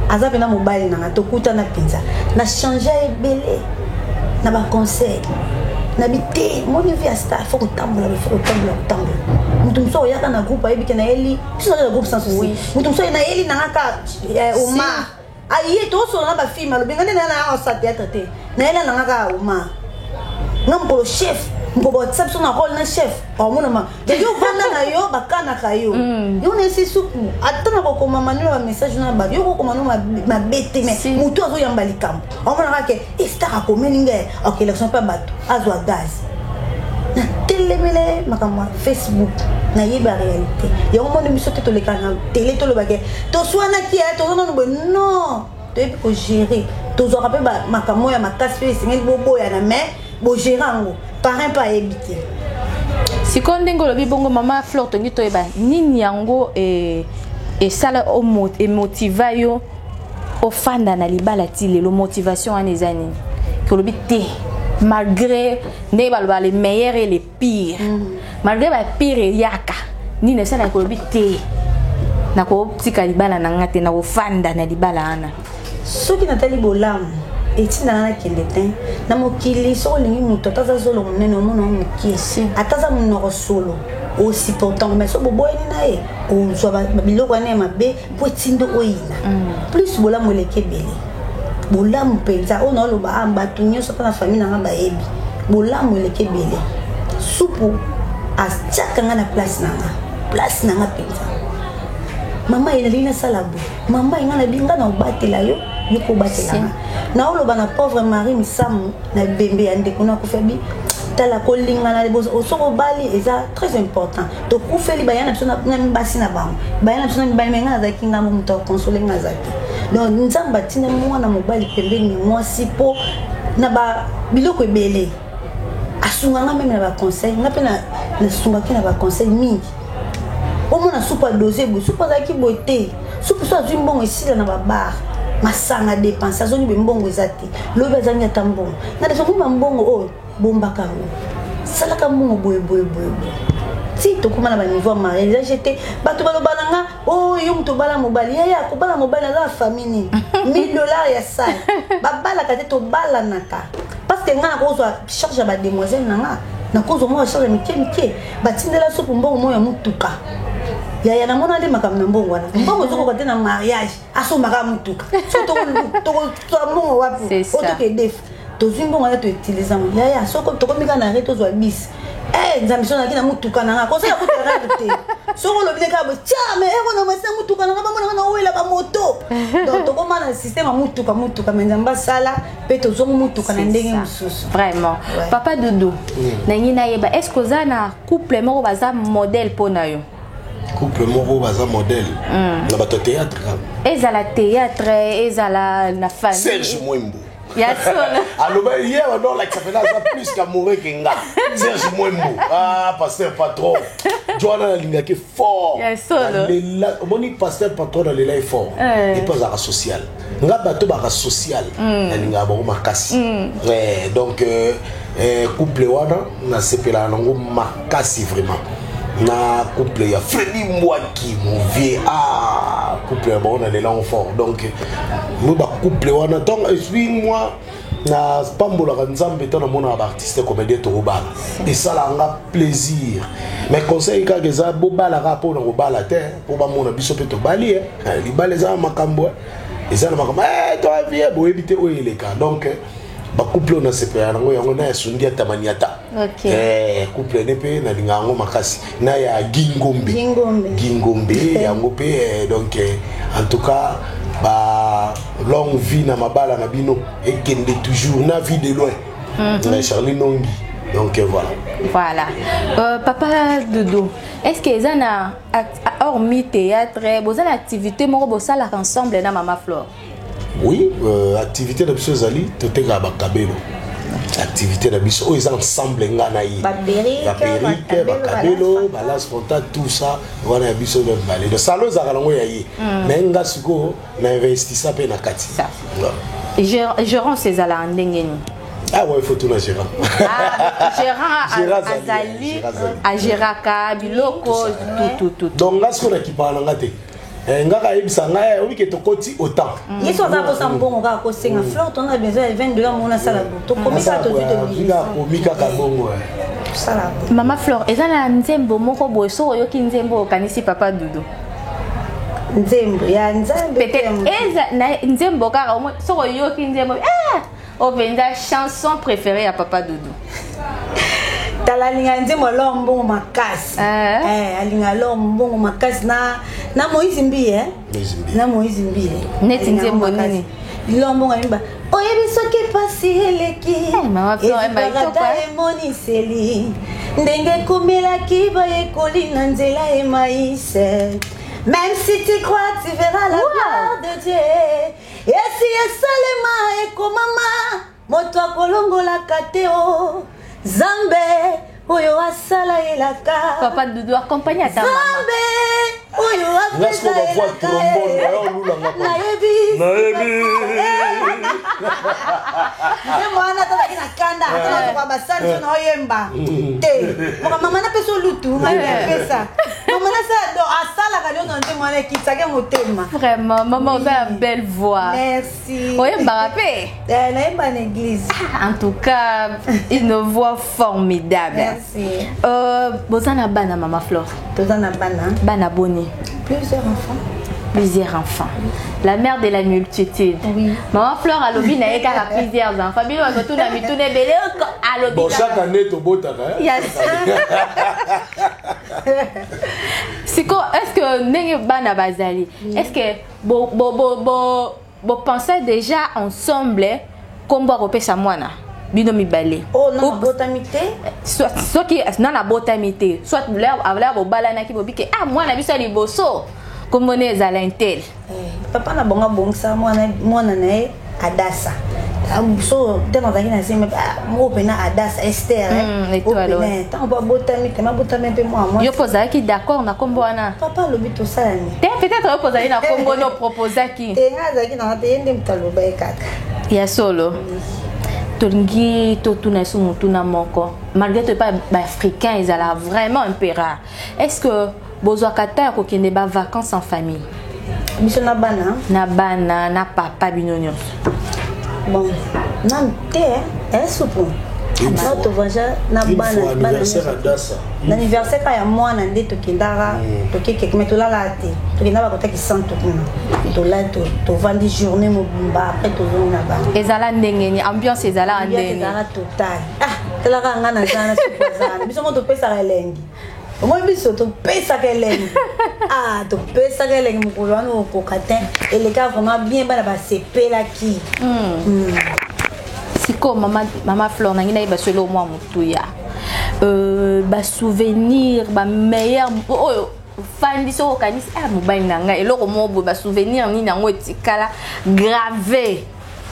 aza mpena mobali na ngai. Tokutana mpenza na change ebele na baconseil na bi te. Moni vie ya star, fo kotambola, fo kotambola, kotambola. Moto mosusu oyaka na groupe, ayebi ke nayeli biso na groupe sans souci. Moto mosusu nayeli nanga ka Omar aye, tosola na bafilme, alobi nga nde naya na osa théâtre te, nayela nanga kaka Omar. Nga mokolo chef Mpo batia biso na role na chef, aomonama yo ovanda na yo, bakanaka yo. Yo na esi supu ata na kokoma manino ba message na bato, yo kokoma no mabe te, mais motu azoyamba likambo, aomonaka ke star akomeli ngai, ok, élection mpe bato azwa gaz. Natelemele makambo ya Facebook, nayeba réalité yango. Moni biso te, toleka na télé, tolobake toswanaki, toza nanu boye. Non, toyebi kogérer, tozwaka mpe makambo oyo ya makasi mpe esengeli boboyana, mais bogérer yango, parrain mpe ayebi te. Sikoyo ndenge olobi bongo, mama Flore, tongi toyeba nini yango esala emotiva yo ofanda na libala ti lelo. Motivation wana eza nini? Kolobi te, malgré ndenge baloba le meilleur et le pire, malgré bapire eyaka, nini esalaka kolobi te, nakotika libala na nga te, nakofanda na libala wana? Soki natali bolamu etindanga nakende te na mokili. Soki olingi moto, ata aza zolo monene, omona mokie, ata aza monoko solo, osupportango. Mais so boboyani na ye, ozwa biloko wana ya mabe mpo etindo oyina. Plus bolamu eleki ebele, bolamu mpenza oyo naoloba, a bato nyonso mpe na famille nanga bayebi bolamu eleki ebele. Supu atiaka nga na place na nga, place na nga mpenza. Mama ye, nalingi nasala boye, mama ye, nga na bi nga na obatela yo, yo kobatela nga. Naoloba na pauvre Marie Misamu na bembe ya ndeko na akufi, abi tala kolingana soki obali eza très important. Tokufeli baya na biso na basi na bango, baya na biso na mibali, me ngai nazalaki ngambo, moto akonsole ngai aza te. Donc Nzambe atinda mwana mobali pembeni ya mwasi mpo na biloko ebele asunganga, même na baconseil. Nga mpe nasungaki na baconseil mingi. Omona supu adose boye, supu azalaki boye te. Supu so azwi mbongo, esila na babar, masanga, dépense, azongi boye, mbongo eza te. Lobi azangi ata mbongo. Nga deso moma mbongo oyo bombaka yango, salaka mbongo boye boye boye boye, ti tokóma na baniveau ya mariage. Eza te bato baloba na nga: "O yo moto obala mobali." Yaya, kobala mobali aza na famille nini? 1000 $ ya sale, babalaka te, tobalanaka. Parce que nga nakozwa charge ya bademoiselle na nga, nakozwa mwa charge ya mike mike. Batindela supu mbongo moko ya motuka. Yaya, namona nde makambo na mbongo wana. Mbongo ezokoka te na mariage, asombaka motuka. So tokozwa mbongo wapi? Otoke defa, tozwi mbongo wana, toutilize yango. Yaya, soko tokomi kaka na re, tozwa bis. Nzambe, so naki na motuka na nga, kosala kutu rêve te. Soki olobi te kaka boye, tia me eko na mwasi na motuka na nga, bamonaka na owela bamoto. Donc tokoma na système ya motuka motuka, me Nzambe asala mpe tozongi motuka na ndenge mosusu. Vraiment. Papa Dudu, nangi nayeba, est ce que oza na couple moko baza modèle mpo na yo? Couple moko baza modèle na bato ya théâtre kaka? Ezala théâtre, ezala na famille. Serge Mwembo. Ya solo? Aloba ye bando olakisa mpena aza plus qu'amoureux ke nga. Serge Mwembo, ah, pasteur patron jo wana nalingaki fort. Ya solo. Nalela, omoni pasteur patron, nalela ye fort. Epo azalaka social. Nga bato baka social, nalingaka bango makasi. Donc couple wana nasepelaka nango makasi vraiment, na couple ya Fredi Mbwaki, mon vieux. Ah, couple ya bango nalela yango fort. Donc mo bacouple wana ntango esprit moi napambolaka Nzambe ntango namonaka baartiste comédien tokobala, esalaka nga plaisir. Mais conseil kaka eza, bobalaka mpona kobala te, mpo bamona biso mpe tobali. Libala eza na makambo, eza na makambo toavie, boyebi te oyo eleka. Donc bacouple oyo nasepela nango yango na ya Sundi Atamaniata. Couple ne mpe nalinga yango makasi, na ya Gingombe. Gingombe. Gingombe yango mpe. Donc en tout cas, ba longue vie na mabala na bino, ekende toujours na vie de loin. Charlie Nongi, donc voilà. Voilà. Papa Doudou, est ce que eza na hormis théâtre, boza na activité moko bosalaka ensemble na mama Flore? Oui, activité na biso ezali totekaka bakabelo. Activité na biso oyo eza ensemble, nga na ye: baperike, bakabelo, balas frontal, tout ça wana ya biso mibale. Donc salon ezalaka nango ya ye, mais nga sikoyo na investissa mpe na kati. Gérance ezalaka ndenge nini? Ah ouais, il faut tout na gérant. Ah, gérant azali, agéraka biloko tout tout tout. Donc nga sikoyo nakipaka na nga te, nga kayebisa ngai oyebi ke tokoti autant. Ye so aza kosa mbongo kaka kosenga Flore, tona besoin ya 20 $ mona asala bo, tokomi kaka, tozwi. Tokomi kaka bongo. Mama Flore, eza na nzembo moko boye, soki oyoki nzembo okanisi papa Dudu? Nzembo ya Nzambe? Peut-être eza na nzembo kaka, soki oyoki nzembo, ah, oyo mpenza chanson préférée ya papa Dudu. Tala, alinga nzembo alors mbongo makasi. Eh. Eh, alinga alors mbongo makasi na Moïse Mbiye, eh? Moïse Mbiye. Na Moïse Mbiye. Neti Alinga nzembo makasi. nini? Lelo mbongo ayimba oyebi soki pasi eleki, Eh, mama Flore, ayemba ezipaka kitoko, ta eh. emoniseli ndenge ekomelaki bayekoli na nzela emaïse. Même si tu crois, tu verras la gloire de Dieu. Esi esalema, ekomama, moto akolongolaka te. O Nzambe oyo asala elaka. Papa Dudu, accompagne ata mama. Nzambe oyo Nga apesa sikoyo bavoix elaka. trombone, oyo olulanga pa. Nayebi. Nayebi. Nzembo wana tozalaki na kanda, ata basali so na oyemba te. Moka mama napesa olutu, ngai napesa mama nasala do asalaka nyonso. Nzembo wana ekitsaki motema. Vraiment, mama, oza na belle voix. Merci. Oyembaka mpe? Eh, nayemba na église. En tout cas, une voix formidable. Merci. Boza na bana, mama Flore? Toza na bana. Bana boni? Plusieurs enfants. Plusieurs enfants, la mère de la multitude. Oui. Mama Flore alobi na ye kaka plusieurs enfants. Bino bazotuna mituna ebele, alobi Bon, kaka. chaque année tobotaka, eh? Yes. Siko, est ce que ndenge bana bazali, est ce que bo pensez déjà ensemble kombo akopesa mwana bino mibale? Oh, non, abotami te. Soki nana abotami te, soit l'heure bobalanaki, bobike ah, mwana biso ya liboso kombo ne ezala un tel. Eh, papa na bango abongisa mwana, mwana na ye Adasa. Ah, so ntango azalaki na zemi, ah, moko mpena Adasa Ester, eh. Étoile, Oyo pena, ntango mpo abotami te, abotami mpe mwana mwasi. Yo mpo ozalaki d'accord na kombo wana? Papa alobi tosala nini. Te, peut-être yo mpo ozali na kombo no proposaki. Te, nga azalaki nanga te, ye nde moto aloba ye kaka. Ya solo, tolingi totuna so motuna moko, malgré to epa baafricain ezala vraiment un peu rare: est ce que bozwaka ta ya kokende bavacances en famille? Biso na bana? Na bana, na papa, bino nyonso. Bon, nanu te, eh, supu Une na fois. tovoyage na Une bana. fois, Bana anniversaire nyonso. Adasa. Na anniversaire ka ya mwana nde tokendaka, tokekeke, me tolalaka te. Tokendaka bakotaki centre kuna, tolali, tovandi journée mobimba, après tozongi na bana. Ezala ndenge nini? Ambiance ezalaka Ambiance ndenge? Ezalaka total. Ah, talaka nga naza na supu, azala biso mo topesaka elengi. Omoi biso topesaka elengi. Ah, topesaka elengi mokolo wana, okoka te. Eleka vraiment bien, bana basepelaki. Sikoyo mama Flore, nangi nayeba so eloko mwa motuya, basouvenir bameilleur oyo ofandi soki okanisi ah, mobali na ngai, eloko moko boye, basouvenir nini yango etikala grave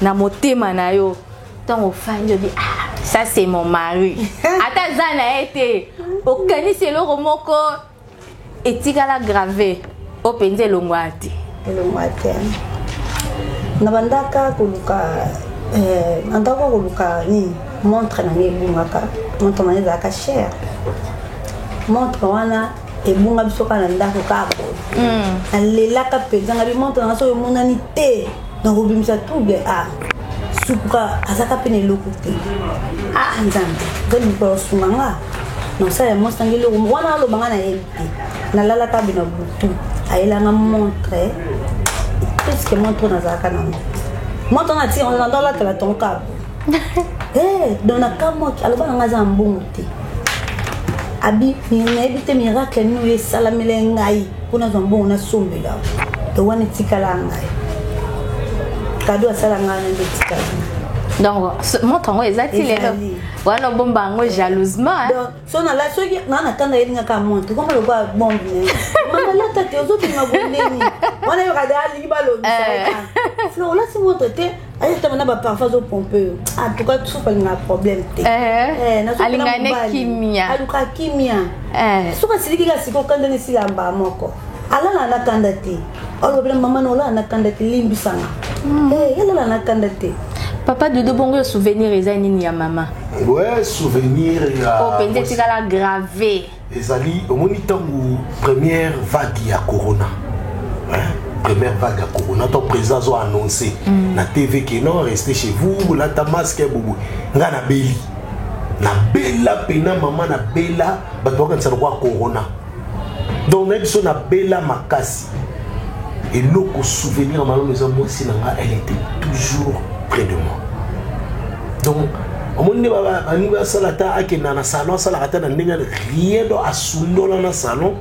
na motema na yo ntango ofandi obi: "Ah, ça c'est mon mari"? Ata aza na ye te, okanisi eloko moko etikala grave oyo mpenza elongwaka te. Elongwa te. Na bandaka koluka, eh, bandaka koluka nini, montre na ngai ebungaka. Montre na ngai ezalaka cher. Montre wana ebunga biso kaka na ndako kaka boye. Nalelaka mpenza ngai, montre na ngai soki emonani te, nakobimisa trouble. Ah, supuka azaka mpe na eloko te. Ah, Nzambe, nzambe mokolo osunga nga nasala mwasi nange eloko wana. Aloba nga nayebi te. Nalalaka bino butu, ayelanga montre. Puisque montre nazalaka nango, montre wana atika nando alatela tonka. Eh, donc nakamwaki. Aloba nanga aza na mbongo te. Abi nayebi te miracle nini oyo esalamela ngai mpo nazwa mbongo nasombela. To wana etikala ngai cadeau asala ngai na nde etikala. Donc montre yango eza ti lelo? Ezali. Wana obomba yango jalousement, hein? Donc so nala soki naa na kanda, yelingaka montre koma lokola bombe na ye. Mama, lata te, ozobima bondeni wana yoka de alingi balobisa. Flore, olati montre te, ayetama na baparfum, azopompe yo. En tout cas, suku alingaka problème te. Eh, Eh, nazopela alingaka ne mobali. kimia. Aluka kimia. Eh. Soki asiliki kaka sikoyo, kanda na esilamba moko, alala na kanda te. Alobela mama na olala na kanda te, limbisanga. Eh, alala na kanda te. Papa Dodo, bongo yo, souvenir eza nini ya mama? Ouais, souvenir ya Oyo mpenza etikala grave. Ezali, omoni ntango première vague ya corona, hein? Première vague ya corona, to président azo annoncer na TV ke non, restez chez vous, lata masque bobo. Nga nabeli, nabela pena mama, nabela, bato bakanisa lokwa corona. Donc nayebi so nabela makasi. Eloko souvenir ya malamu eza mwasi na nga. Elle était toujours près de moi. Donc Omoni nde balingi basala ata akenda na salon, asalaka ata na ndenge rien, donc asundola na salon,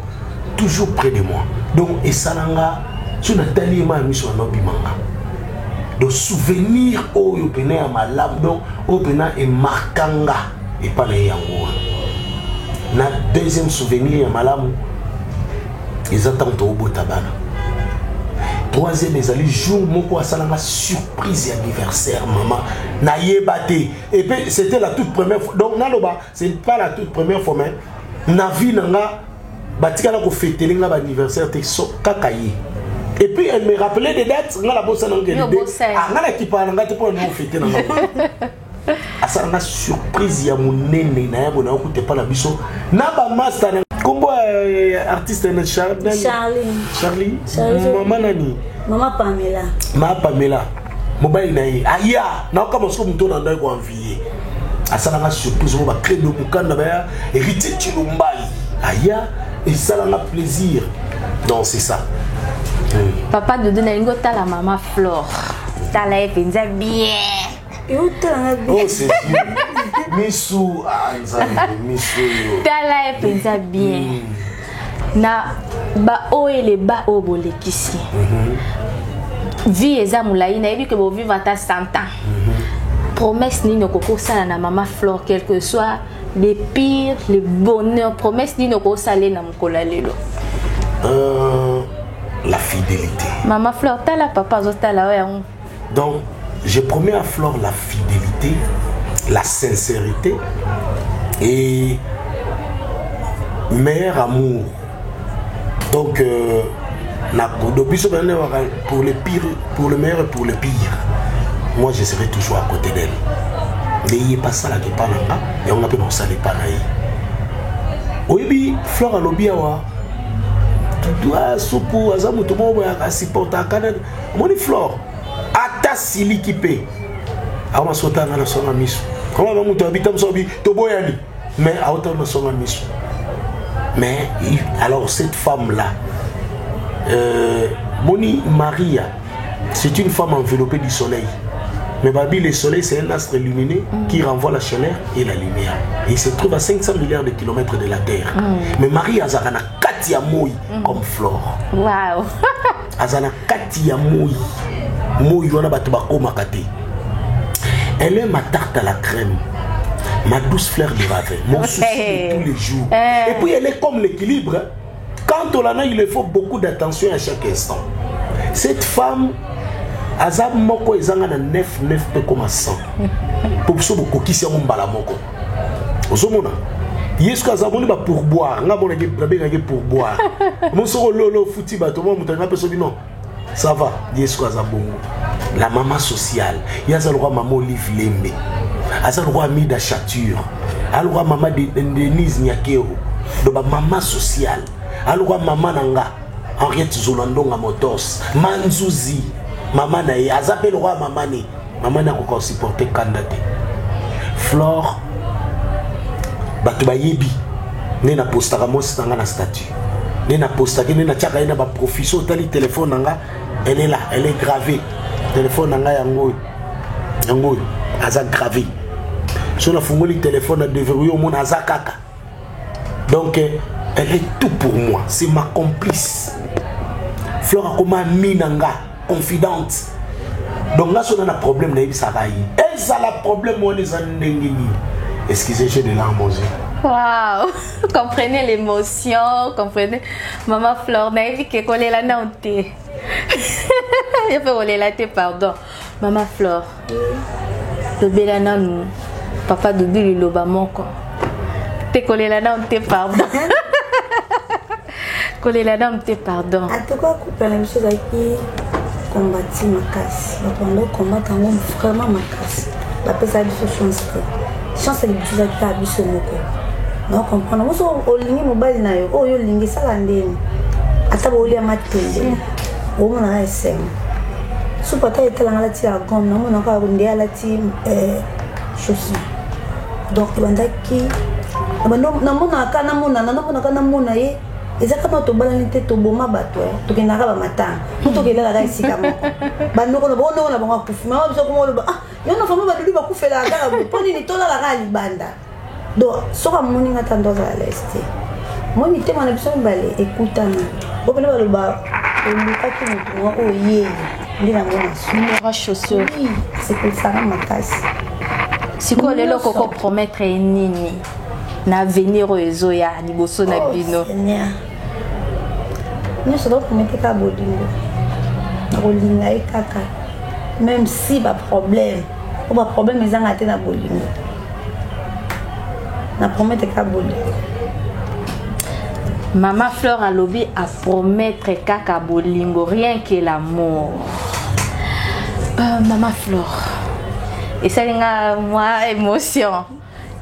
toujours près de moi. Donc esalanga so natali ye ma ya miso wana obimanga. Donc souvenir oyo pena ya malamu, donc oyo pena emarkanga epa na ye yango wana. Na deuxième souvenir ya malamu eza ntango tokobota bana. Troisième ezali jour moko asalanga surprise ya anniversaire, mama nayeba te. Et puis c'était la toute première fois, donc naloba c'est pas la toute première fois, mais na vie na nga batikala kofetele nga baanniversaire te, so kaka ye. Et puis elle me rappelait des dates, nga nabosana. Yo bosana. Nga nakipaka na nga te mpona na ofete na nga. Asalanga surprise ya monene na yabo na yokuta epa na biso na bamaster na nkombo ya artiste na nani? Charlie. Charlie. Charlie. Mama nani? Mama Pamela. Ma Pamela, mobali na ye aya naokama soko moto na ndai koenvie. Asalanga surprise mo bacredo mokanda baya Héritier Chilumbai aya, esalanga plaisir. Donc c'est ça. Papa Dodo, nalingi otala mama Flore, tala ye mpenza bien. Eotalanga bien. Oh, c'est Dieu misu, ah, Nzambe misu oyo. Tala ye mpenza bien na baoyo eleba oyo bolekisi. Vie eza molai, nayebi ke bovivre ata 100 ans. Promesse nini okoki kosala na mama Flore, quel que soit le pire, le bonheur? Promesse nini okosala ye na mokolo ya lelo? La fidélité. Mama Flore, tala papa azotala oyo yango. Donc je promets à Flore la fidélité, la sincérité et meilleur amour. Donc donc biso bana waka pour le pire, pour le meilleur et pour le pire, moi je serai toujours à côté d'elle. Nde ye pasalaka epa na nga, yango nga mpe nakosala epa na ye. Oyebi Flore alobi awa supu aza moto moko boye asupportaka. Omoni Flore ata siliki mpe awa sotanga na songa miso koma ba moto abita moso abi toboyani, mais aota na songa miso. Mais alors cette femme là, Moni Maria, c'est une femme enveloppée du soleil. Mais babi, le soleil, c'est un astre lumineux qui renvoie la chaleur et la lumière. Et il se trouve à 500 milliards de kilomètres de la Terre. Mais Marie azaka na kati ya moi comme Flore. Wow. Aza na kati ya moi. Moi wana bato bakomaka te. Elle est ma tarte à la crème, ma douce fleur de ravin, mon souci de tous les jours. Eh. Et puis elle est comme l'équilibre, hein. Quand on en a, il faut beaucoup d'attention à chaque instant. Cette femme, aza moko ezanga na 9 9 mpe koma 100 po biso bokokisi yango mbala moko. Ozomona ye soki aza moni bapourboire, nga monaki nabengaki pourboire mo soko ololo ofuti bato mo moto anga mpe soki non, ça va. Ye soki aza bongo la mama sociale, ye aza lokwa mama Olive Lembe, aza lokwa Amida Chature, alokwa mama Denise Nyakero, donc bamama sociale, alokwa mama na nga Henriette Zolandonga Motors Manzuzi. Mama na ye aza mpe lokwa mama ne mama ne akoka kosupporte kanda te. Flore, bato bayebi nde napostaka mwasi na nga na statut, nde napostaki, nde natiaka ye na baprofil. So otali telefone na nga, elle est là, elle est gravée. Telefone na nga yango oyo, yango oyo aza gravé. So nafungoli telefone na déverrouille, omona aza kaka. Donc elle est tout pour moi, c'est ma complice. Flore akoma ami na nga, confidente. Donc nga so na problème, nayebisaka ye, ezala problème wana eza ndenge nini. Excusez, j'ai de larmes aux yeux. Wow, comprenez l'émotion, comprenez. Maman Flore, nayebi ke kolela nao te. Yo mpe kolela te, pardon. Mama Flore, lobela nanu papa Dudu liloba moko. Te kolela nao te, pardon. Kolela nao te, pardon. En tout cas, couple na biso ezalaki kombati makasi. Bato bando kombata yango vraiment makasi, bapesaka biso chance te. Chance ya liboso ezalaki kaka biso moko na comprendre. Moso olingi mobali na yo oyo olingi, esala ndeni ata bolia matembele, omonaka esengo. Supu ata etalanga alati ya gomme, namonaka nde alati chaussure. Donc ebandaki namonaka, namonana, namonaka, namona ye. Eza kama tobalani te, toboma bato, tokendaka bamatanga mo, tokelelaka esika moko. Bandoko na bango, ndoko na bango akufi, mama biso koma oloba: "Ah, yo na famille badudu bakufelaka kaka boye, mpo nini tolalaka ya libanda?" Donc soki amoni nga, tando azala lese te. Moi, mitema na biso mibale ekutana. Po pene baloba olukaki motu moko oyo ye nde nango na Numéro chaussure. Sepelisaka makasi. Sikoyo lelo okoko promettre ye nini na avenir oyo ezoya liboso na Oh, bino? Seigneur. Nyonso topromete kaka bolingo, nakolinga ye kaka même si baproblème o baproblème ezanga te na bolingo. Na promete kaka bolingo. Mama Fleur alobi apromettre kaka bolingo, rien que l'amour. Mama Fleur, esali nga mwa émotion.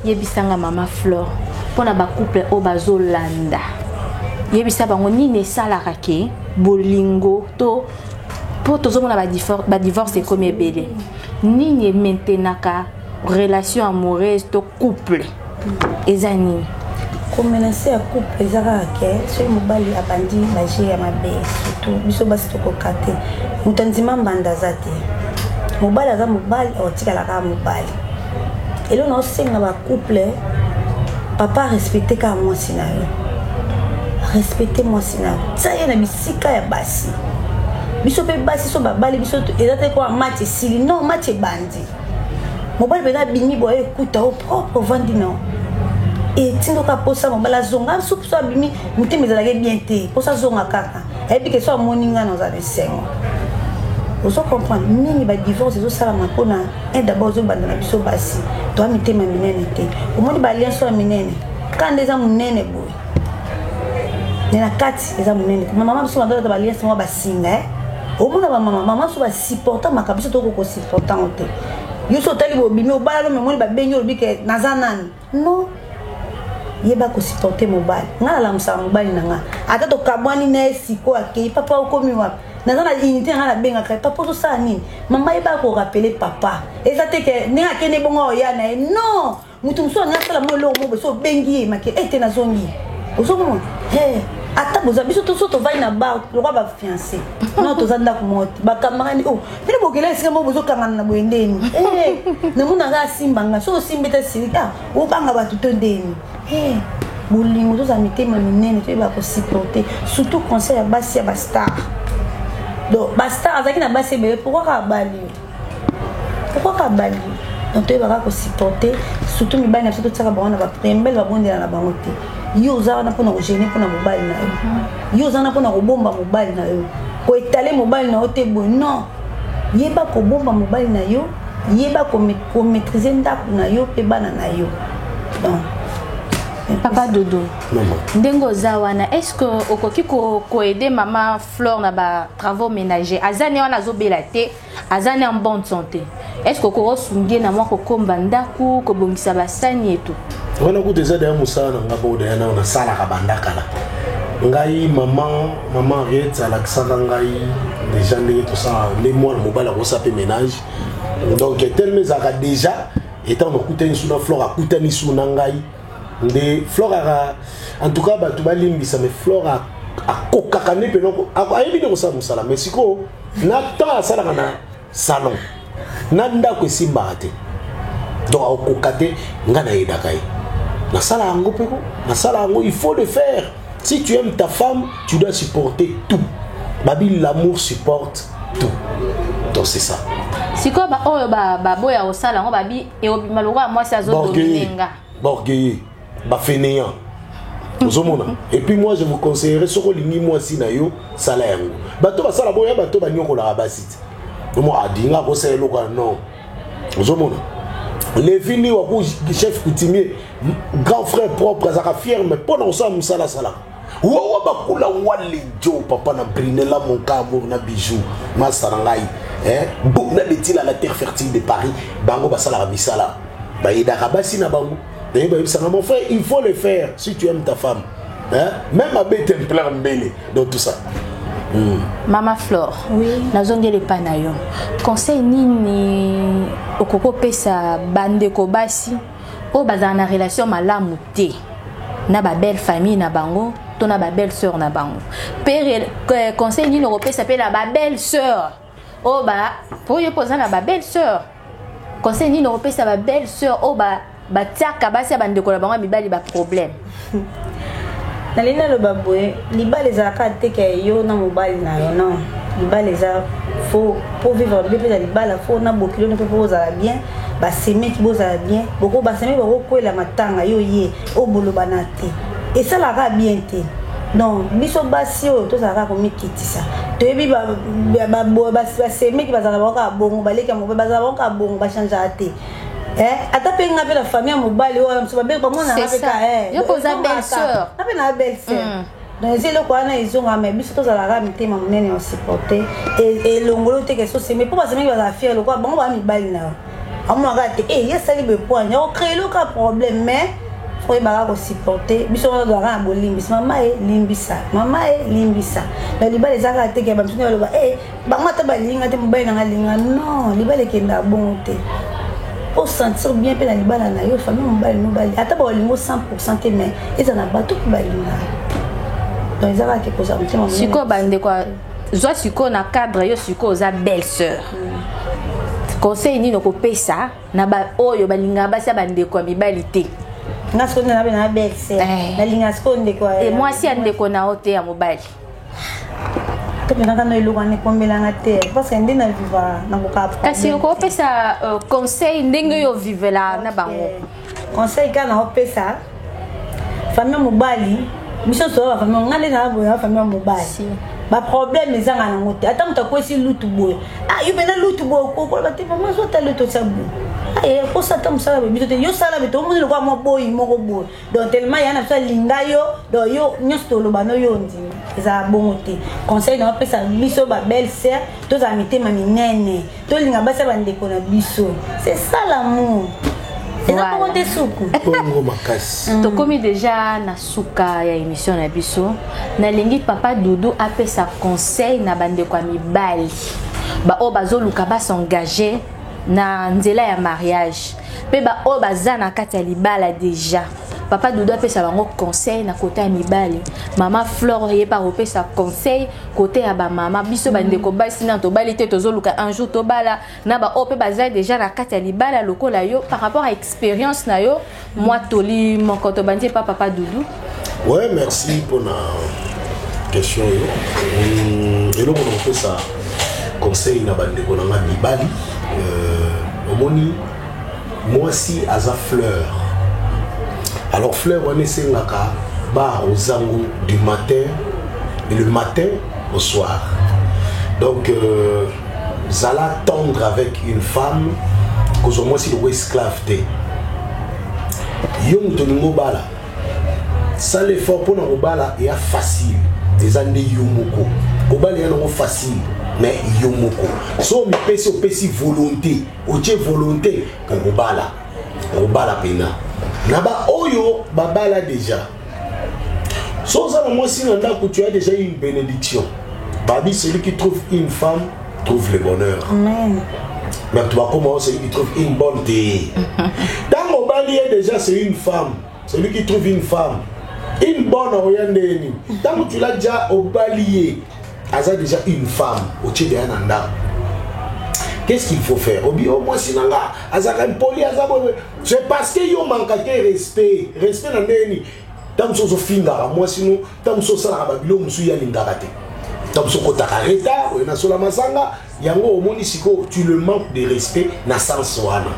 Yebisanga, mama Fleur, mpona bacouple oyo bazolanda, yebisa bango nini esalaka ke bolingo to, mpo tozomona badivorce ekomi ebele, nini emaintenaka relation amoureuse to couple, eza nini? Komenacer ya couple eza kaka ke soki mobali abandi bajeu ya mabe, surtout biso basi tokoka te. Moto andima mbanda aza te. Mobali aza mobali, akotikala kaka mobali. Eloko na osenga bacouple, papa, respecte kaka mwasi na yo, respecte mwasi na yo, tia ye na bisika ya basi. Biso mpe basi, so babali biso, eza te kwa match esili, non, match ebandi. Mobali mpenza abimi boye, ekuta o propre, ovandi na etindoka mposa mobali azonga. Soki so abimi, motema ezalaki bien te, mposa azonga kaka, ayebi ke so amoni ngai naza na esengo. Ozo comprendre mingi badivorce ezosalama mpona un, d'abord ozobanda na biso basi, toa mitema minene te. Omoni baalliance oyo ya minene kanda eza monene boye, me na kati eza monene te. Mama biso bandolata baalliance moko basinga, omona bamama, mama so basupporta makambo, biso toko kosupporta yango te. Yo so otali bobimi, obala no, memoni babengi, olobi ke naza nani? Non, yeba kosupporte mobali. Ngai nalamusaka mobali na nga, ata tokabwani na ye sikoyo, akei: "Papa, okomi wapi?" Naza na unité na ngai, nabengaka ye: "Papa, ozosala nini?" Mama, yeba korappeler papa. Eza te ke ndenge akende bongo oya na ye, non. Moto mosusu alingi asala mwa eloko moko, so obengi ye make ete nazongi, ozomona ata boza biso so tovandi na bar lokwa bafiancé, non, toza ndako moko te, bacamarade o bino bokela esika moko, bozokangana na boye ndeni. Namonaka asimbanga, so osimbi te, silika obanga bato to ndeni. Bolingo, tozala mitema minene, toyeba kosupporter. Surtout conseil ya basi ya bastar. Donc bastar azalaki na basi ebele, pourquoi kaka bali yo? Pourquoi kaka bali yo? Donc toyebaka kosupporter, surtout mibali na biso, totiaka bango na baprière. Mibali babondela na bango te. Yo oza wana mpona kogêner mpona mobali na yo, yo oza wana mpona kobomba mobali na yo, koétaler mobali na yo te boye, non. Yeba kobomba mobali na yo, yeba komaîtriser ndako na yo mpe bana na yo. Donc Papa Dodo, Mama. ndenge oza wana, est ce que okoki koaider mama Flore na batravaux ménager? Aza ne wana, azobela te, aza ne en bonne santé. Est ce que okoki osungi na mwa kokomba ndako, kobongisa basani eto? Wana kutu eza deya mosala na nga mpo deya nao nasalaka banda kala. Ngai, mama Henriette alakisaka ngai déjà ndenge tosala, nde mwana mobali akosala mpe ménage. Donc tellement ezalaka déjà etant nakutani su na Flore, akutani su na ngai nde Flore aka. En tout cas, bato balimbisa, mais Flore akokaka nde mpena, ayebi nde kosala mosala. Mais sikoyo na temps asalaka na salon na ndako esimbaka te, donc akokoka te. Nga nayedaka ye, nasala yango mpe ko nasala yango. Il faut le faire. Si tu aimes ta femme, tu dois supporter tout. Babi, l'amour supporte tout, donc c'est ça. Sikoyo baoyo baboya kosala yango, babi eobima lokola mwasi azodominer nga. Baorgueilleux, bafainéant, ozomona. Et puis moi, je vous conseillerais, soki olingi mwasi na yo, sala yango. Bato basala boya, bato banyokolaka basi te. Omo adinga akosala eloko ya non. Ozomona Levi ni waku, chef coutumier, grand frère propre, azalaka fier, mais mpo na kosala mosala asalaka wawa bakula walejo papa na Brinela, mon amour na bijou, masa na ngai na betila, la terre fertile de Paris. Bango basalaka misala, bayedaka basi na bango. Naye bayebisanga: "Mon frère, il faut le faire si tu aimes ta femme, hein? Même abete plaire mbele." Donc tout ça. Mama Flore, Oui. nazongeli epai na yo. Conseil nini okoki opesa bandeko basi oyo bazala na relation malamu te na babelle famille na bango? To na babelle sœur na bango mpe conseil nini okopesa mpe na babelle sœur oyo ba po yo mpo oza na babelle sœur, conseil nini okopesa babelle sœur oyo batiaka basi ya bandeko na bango ya mibali baproblème? Nalingi naloba boye: libala ezalaka teke yo na mobali na yo, non. Libala eza faut po vivre bien mpe na libala, faut na bokilo mpe mpo ozala bien, basemeki bozala bien. Boko basemeki bakokwela matanga yo ye oyo bolobana te, esalaka bien te. Donc biso basi oyo tozalaka komikitisa, toyebi basemeki bazalaka bango kaka bongo, baleki ya mobali bazala bango kaka bongo, bachangeaka te. Ata mpe nga mpe na famille ya mobali oyo mosu babeki bamonanga mpe ka Yo mpe oza belle sœur. Nga mpe na belle sœur. Donc eza eloko wana ezongaka, mais biso tozalaka mitema monene ya supporter elongolo teke soseme mpo basemeki bazala fier lokola bango baa mibali na yo, amonaka te e ye asali boye poani akocréer eloko ya problème. Mais oyebaka kosupporter. Biso wana tozalaka na bolimbisi, mama e limbisa, mama e limbisa. Donc libala eza kaka teke bamisu baloba e bango ata balinga te, mobali nanga alinga. Non, libala ekendaka bongo te. Osentir bien mpe na libala na yo, famille mobali mobali ata baolingo 100 te, mais eza na bato mpe balingaka. Donc eza kaka kozala motema monene. Sikoyo bandeko, zwa sikoyo na cadre yo sikoyo oza belle sœur, conseil nini okopesa na baoyo balingaka basi ya bandeko ya mibali te? Nga sikoyo nde nabe na belle sœur, nalinga sikoyo ndeko mwasi ya ndeko na yo te ya mobali. Topendaka na eloko wana ekombelanga te, parce que nde na vivre nakoka. Kasi okopesa conseil ndenge oyo ovivela na bango. Conseil kaka na opesa famille mobali, biso nyonso toza bafamille. Nga nde naa boye na famille ya mobali, baproblème ezanga nango te. Ata moto akwesi lutu boye, ah, yo mpena lutu boye, okoloba te, mama zwa ata lutu otia boye, aye kosa ata mosala boye. Biso te, yo sala boye, tomoni lokola mwa boyi moko boye. Donc tellement ya na biso alinga yo, donc yo nyonso toloba no yo ondima. Ezala bongo te. Conseil na opesa biso babelle sœur, tozala mitema minene, tolinga basi ya bandeko na biso. C'est ça l'amour, eza bongo te suku. Bongo makasi. Tokomi déjà na suka ya émission na biso. Nalingi papa Dudu apesa conseil na bandeko ya mibali baoyo bazoluka bas'engager na nzela ya mariage, mpe baoyo baza na kati ya libala déjà. Papa Dudu apesa bango conseil na côté ya mibali, mama Flore ye mpe akopesa conseil côté ya bamama. Biso bandeko basi na tobali te, tozoluka un jour tobala, na baoyo mpe baza déjà na kati ya libala lokola yo, par rapport à expérience na yo, mwa toli moko. Tobandi epa papa Dudu. Ouais, merci mpona question oyo. Eloko na kopesa conseil na bandeko na nga mibali, omoni mwasi aza fleur. Alors fleur wana esengaka baarroser yango du matin et le matin au soir. Donc zala tendre avec une femme, kozwa mwasi lokola esclave te. Yo moto olingi obala, sala effort mpona kobala. Eya facile, eza nde yo moko kobala, eya nango facile, mais yo moko so omipesi, opesi volonté, otie volonté, okobala, okobala mpena. Na baoyo babala déjà, so oza na mwasi na ndako, tu as déjà une bénédiction. Babi, celui qui trouve une femme trouve le bonheur. Amen. Mais bato bakoma, celui qui trouve une bonne te. Ntango obali ye déjà, c'est une femme. Celui qui trouve une femme, une bonne oya ndeni. Ntango tu l'as déjà, obali ye, aza déjà une femme, otie deya na ndako. Qu'est-ce qu'il faut faire? Obi o mwasi na nga azalaka impoli, aza boye. C'est parce que yo mankake respect. Respect na ndeni? Ntango mosusu ozofingaka mwasi no, ntango mosusu osalaka babiloko mosusu ye alingaka te, ntango mosusu okotaka retard oyo nasola masanga yango, omoni sikoyo tu le manque de respect na sens wana.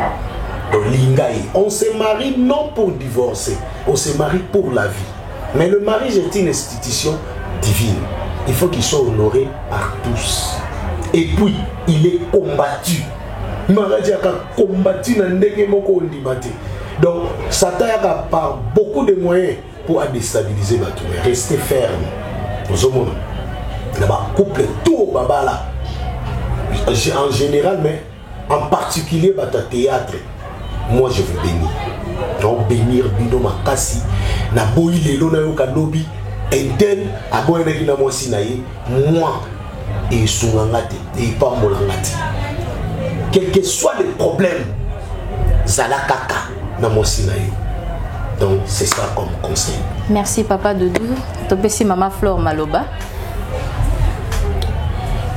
Tolinga ye. On se marie non pour divorcer, on se marie pour la vie. Mais le mariage est une institution divine, il faut qu'il soit honoré par tous et puis il est combattu. Mariage yaka combattu na ndenge moko ondima te. Donc Satan yaka par beaucoup de moyens pour adéstabiliser bato, mais rester ferme. Ozomona na bacouple tout babala en général, mais en particulier bato ya théâtre, moi je vous bénis. Donc bénir bino makasi. Naboyi lelo nayoka lobi un tel aboyanaki na mwasi na ye. Moi esunganga te, epambolanga te. Quel que soit le problème, zala kaka na mwasi na yo. Donc c'est ça comme conseil. Merci papa Doudou. Topesi mama Flore maloba.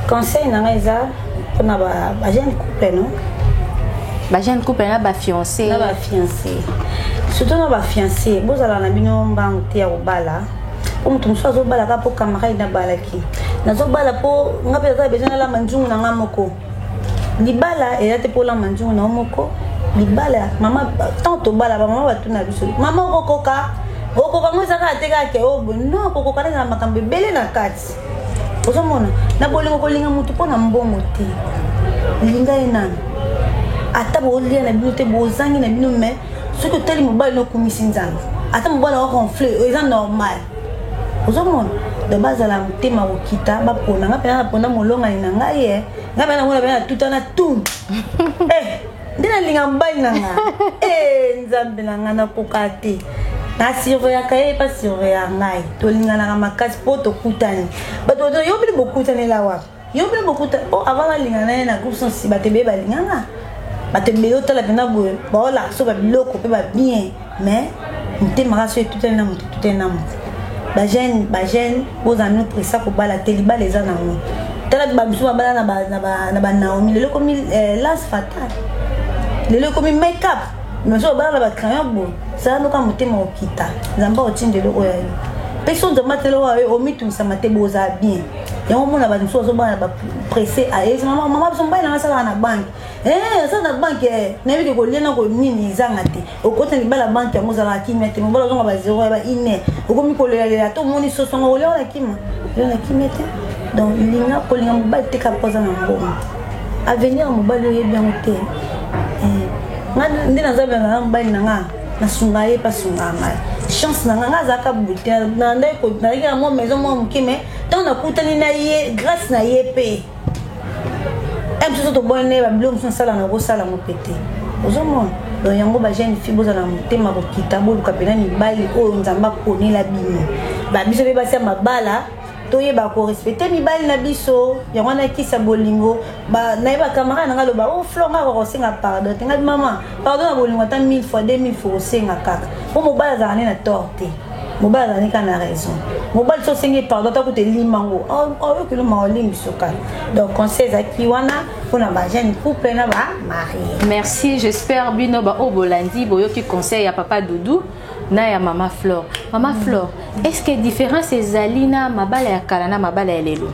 Conseil na ngai eza mpona ba jeune couple, non? Ba jeune couple na ba fiancé. Na ba fiancé, surtout na ba fiancé, bozala na bino mbangu te ya kobala, po moto mosusu azobala kaka mpo camarade nabalaki, nazobala mpo nga mpe naza besoin nalamba nzungu na nga moko. Libala eza te mpo olamba nzungu na yo moko. Libala, mama, tant tobala, bamama batuna biso: "Mama, okokoka?" Okoka ngo eza kaka te kaka ke oyo non, kokoka nde na makambo ebele na kati. Ozomona na bolingo, kolinga motu mpo na mbongo te, linga ye nanu ata bolia na bino te, bozangi na bino, mais soki otali mobali nokumisi Nzambe, ata mobali akoronfle, eza normal. Ozomona, donc bazala motema kokita, bapona. Nga mpena napona molongani na ngai ye, nga mpena namona mpena natutana tu nde nalinga mobali na nga. Nzambe na ngai, nakoka te, nasurveillaka ye, epa surveilla ngai, tolinganaka makasi mpo tokutani. Bato yo bino bokutanela wapi? Yo bino bokuta po avant nalinga na ye na groupe sonsi, bato ebele balinganga, bato ebele otala mpena boye baolakisa so babiloko mpe babien, mais motema kaka so etutani na moto, etutani na moto. Ba jeune, bozala bino pressa kobala te. Libala eza nango, tala bamisu babala na banaomi, lelo ekomi lance fatale, lelo ekomi make up, mais so babala na bacrayon boye. Sala noka motema okita, Nzambe akotinda eloko ya yo, mpe so Nzambe atela oyo yo omitumisama te, bozala bien. Yango mona bato mosusu bazobana bapresse. Mama, mama, biso mobali nanga asalaka na banke, asala na banke, nayebi ke kolia na konini ezanga te. Okota libala, banke yango ozalaka kimia te, mobali ozonga ba 0 ya ba ine, okomi kolelalela to omoni soso yango kolia wana kima olia na kimia te. Donc linga, kolinga mobali te kaka mpo aza na mbongo. Avenir ya mobali oyebi yango te. Nga nde naza na mobali na nga, nasunga ye mpe asunga ngai. Chance na nga, nga azalaka boye te, nazalaki na mwa maison mwa moke, mais ntango nakutani na ye, grâce na ye mpe mosusu tobwani na ye, babiloko mosusu nasala na kosala yango mpe te. Ozomona, donc yango bajeune fille, bozala na motema kokita, boluka mpena mibali oyo Nzambe aponela bino. Babiso mpe basi ya mabala, toyeba korespecte mibali na biso. Yango wana kisa bolingo. Nayeba camarade nanga aloba: "O Flore, nga kaka kosenga pardon te." Ngai: "Mama, pardon na bolingo ata 1000 fois, 2000 fois, kosenga kaka, mpo mobali azalaka nde na tort te, mobali azalaka nde kaka na raison. Mobali so osengi pardon, ata kuta elimango, oyokeli ma olimbiso kaka." Donc conseil ezalaki wana mpona bajeune couple na bamarie. Merci. J'espère bino baoyo bolandi boyoki conseil ya papa Doudou na ya mama Flore. Mama Flore, est ce que différence ezali na mabala ya kala na mabala ya lelo?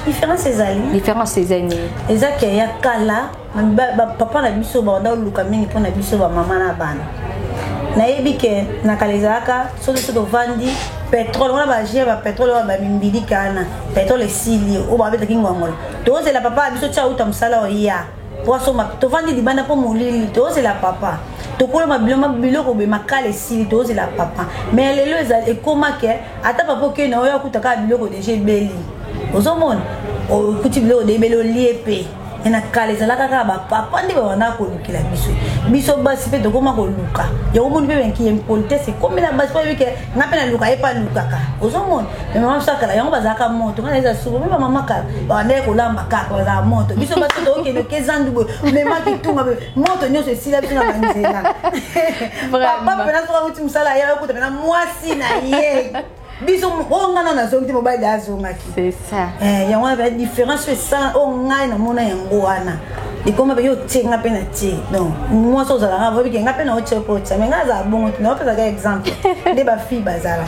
Différence ezali. Différence ezali nini? Eza ke ya kala, bapapa na biso banda koluka mingi mpona biso bamama na bana. Nayebi ke na kala ezalaka soki so tovandi, pétrole wana, bagie bapétrole oyo bamimbilika wana, pétrole esili, oyo babetaki ngwangolo, tozela papa ya biso tia auta mosala oya po asomba. Tovandi libanda mpo molili, tozela papa. Tokoloma biloko boye, makala esili, tozela papa. Mais lelo ekóma ke ata papa okei na oyo, akuta kaka biloko déjà ebeli. Ozomona, okuti biloko de ebeli, olie mpe. Na kala ezalaka kaka bapapa nde babandaka kolukela biso. Biso basi mpe tokóma koluka yango. Moni mpe benki impolitesse ekomi na basi, mpo yebi ke nga mpe naluka, ye mpe alukaka. Ozomona, mais mama biso akala yango bazalaka moto. Nga naeza suku, me bamama kala babandaki kolamba kaka, bazalaka moto. Biso basi tokokende oke zandu boye, memaki tunga boye, moto nyonso esila biso na banzela. Papa mpena soki akuti mosala, ya okuta mpena mwasi na ye. Biso oyo ngai na nazongi te, mobali azongaki. C'est ça. Yango wana mpe différence oyo esala oyo ngai namona yango wana likoma mpe yo otie, nga mpe na tie. Donc mwasi ozalaka voyebi ke nga mpe na otie mpo otia, mais ngai azala bongo te. Naopesaka exemple nde bafille bazala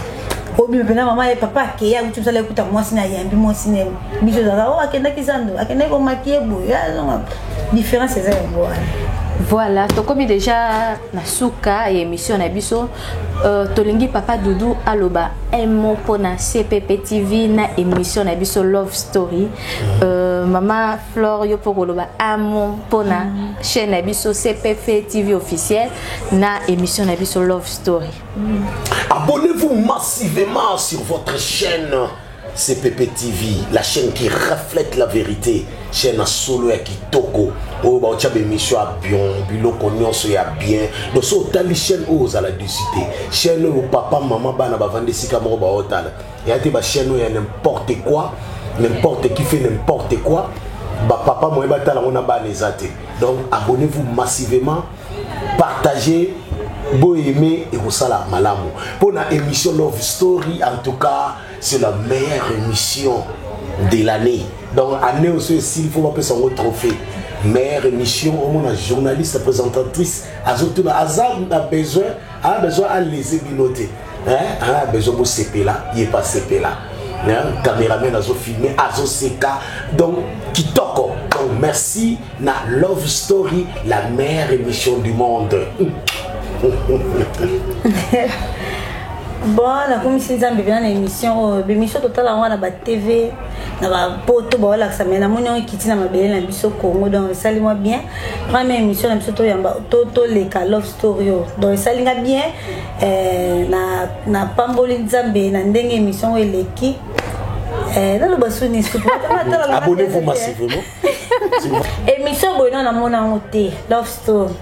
obima mpena mama ye, papa akeya, akuti mosala, ekuta mwasi na ayambi mwasi na ye. Biso ezalaka oyo akendaki zando, akendaki komaki ye boye. Différence eza yango wana. Voilà, tokomi déjà na suka ya émission na biso. Tolingi papa Doudou aloba un mot mpona CPP TV na émission na biso Love Story. Mama Flore, yo mpo koloba un mot mpona chaîne na biso CPP TV officiel na émission na biso Love Story. Abonnez-vous massivement sur votre chaîne CPP TV, la chaîne qui reflète la vérité, chaîne à solo ya kitoko, oyo baotia bémission ya bien, biloko nyonso ya bien. Donc so otali chaîne oyo, ozala déçu te. Chaîne oyo papa, mama, bana bavandi esika moko baotala eya te. Bachaîne oyo ya n'importe quoi, n'importe qui fait n'importe quoi, bapapa moye batala yango na bana eza te. Donc abonnez-vous massivement, partagez. Boyeme ekosala malamu mpo na émission Love Story. En tout cas, c'est la meilleure émission de l'année. Donc année oso esili, fo bapesa yango trophée meilleure émission. Omona journaliste présentatrice azotuna, aza na besoin, a besoin alese bino te, aza besoin bosepela, ye pa sepela. Cameraman azofilme, azoseka, donc kitoko. Donc merci na Love Story, la meilleure émission du monde. Bon, nakomisi Nzambe mpena na émission oyo. Bémission totala yango na batv na bapoto, baolakisa, me namoni yango ekiti na mabele na biso Congo. Donc esali mwa bien, première émission na biso toyamba, toleka Love Story oyo. Donc esali nga bien, napamboli Nzambe na ndenge émission oyo eleki. Naloba suni. Abonnez-vous massivement. Émission boye no namona yango te, Love Story.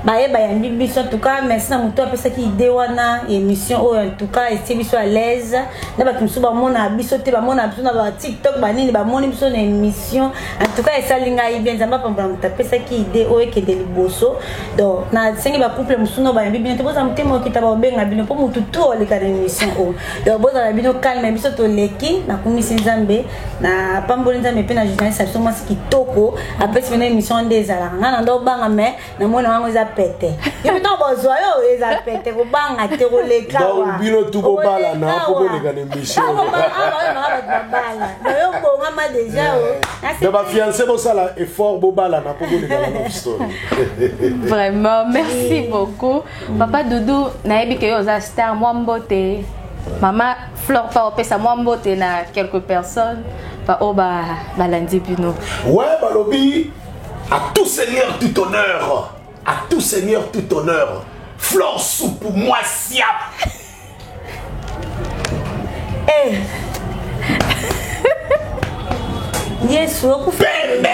Baye bayambi biso, en tout cas merci na moto apesaki idée wana. Émission oyo, en tout cas, etie biso à l'aise na bato mosusu bamona biso te, bamona biso na baTikTok, banini, bamoni biso na émission. En tout cas esali ngai bien. Nzambe apambola moto apesaki idée oyo, ekende liboso. Donc nasengi bacouple mosusu no bayambi bino te, bozala motema okita, baobenga bino mpo motu tu oleka na émission oyo. Donc bozala bino calme, biso toleki. Nakumisi Nzambe, napamboli Nzambe mpe na journaliste na biso mwasi kitoko apesi pena émission nde ezalaka. Ngai na ndo obanga, mais namona wango eza pete. Yo mpe ntango bozwa yo, eza pete, kobanga te, koleka. Donc bino tu bobalana mpo boleka na émission. Bato babala, yo bongama déjà o. Donc bafiancé, bosala effort, bobalana mpo boleka na Love Story. Vraiment, merci beaucoup papa Doudou. Nayebi ke yo oza star. Mwa mbote, mama Flore, pa opesa mwa mbote na quelques personnes baoyo balandi bino. Ouais, balobi à tout seigneur tout honneur, à tout seigneur tout honneur. Flore Supu Mwasia. Eh. Yesu okufa. Pembe.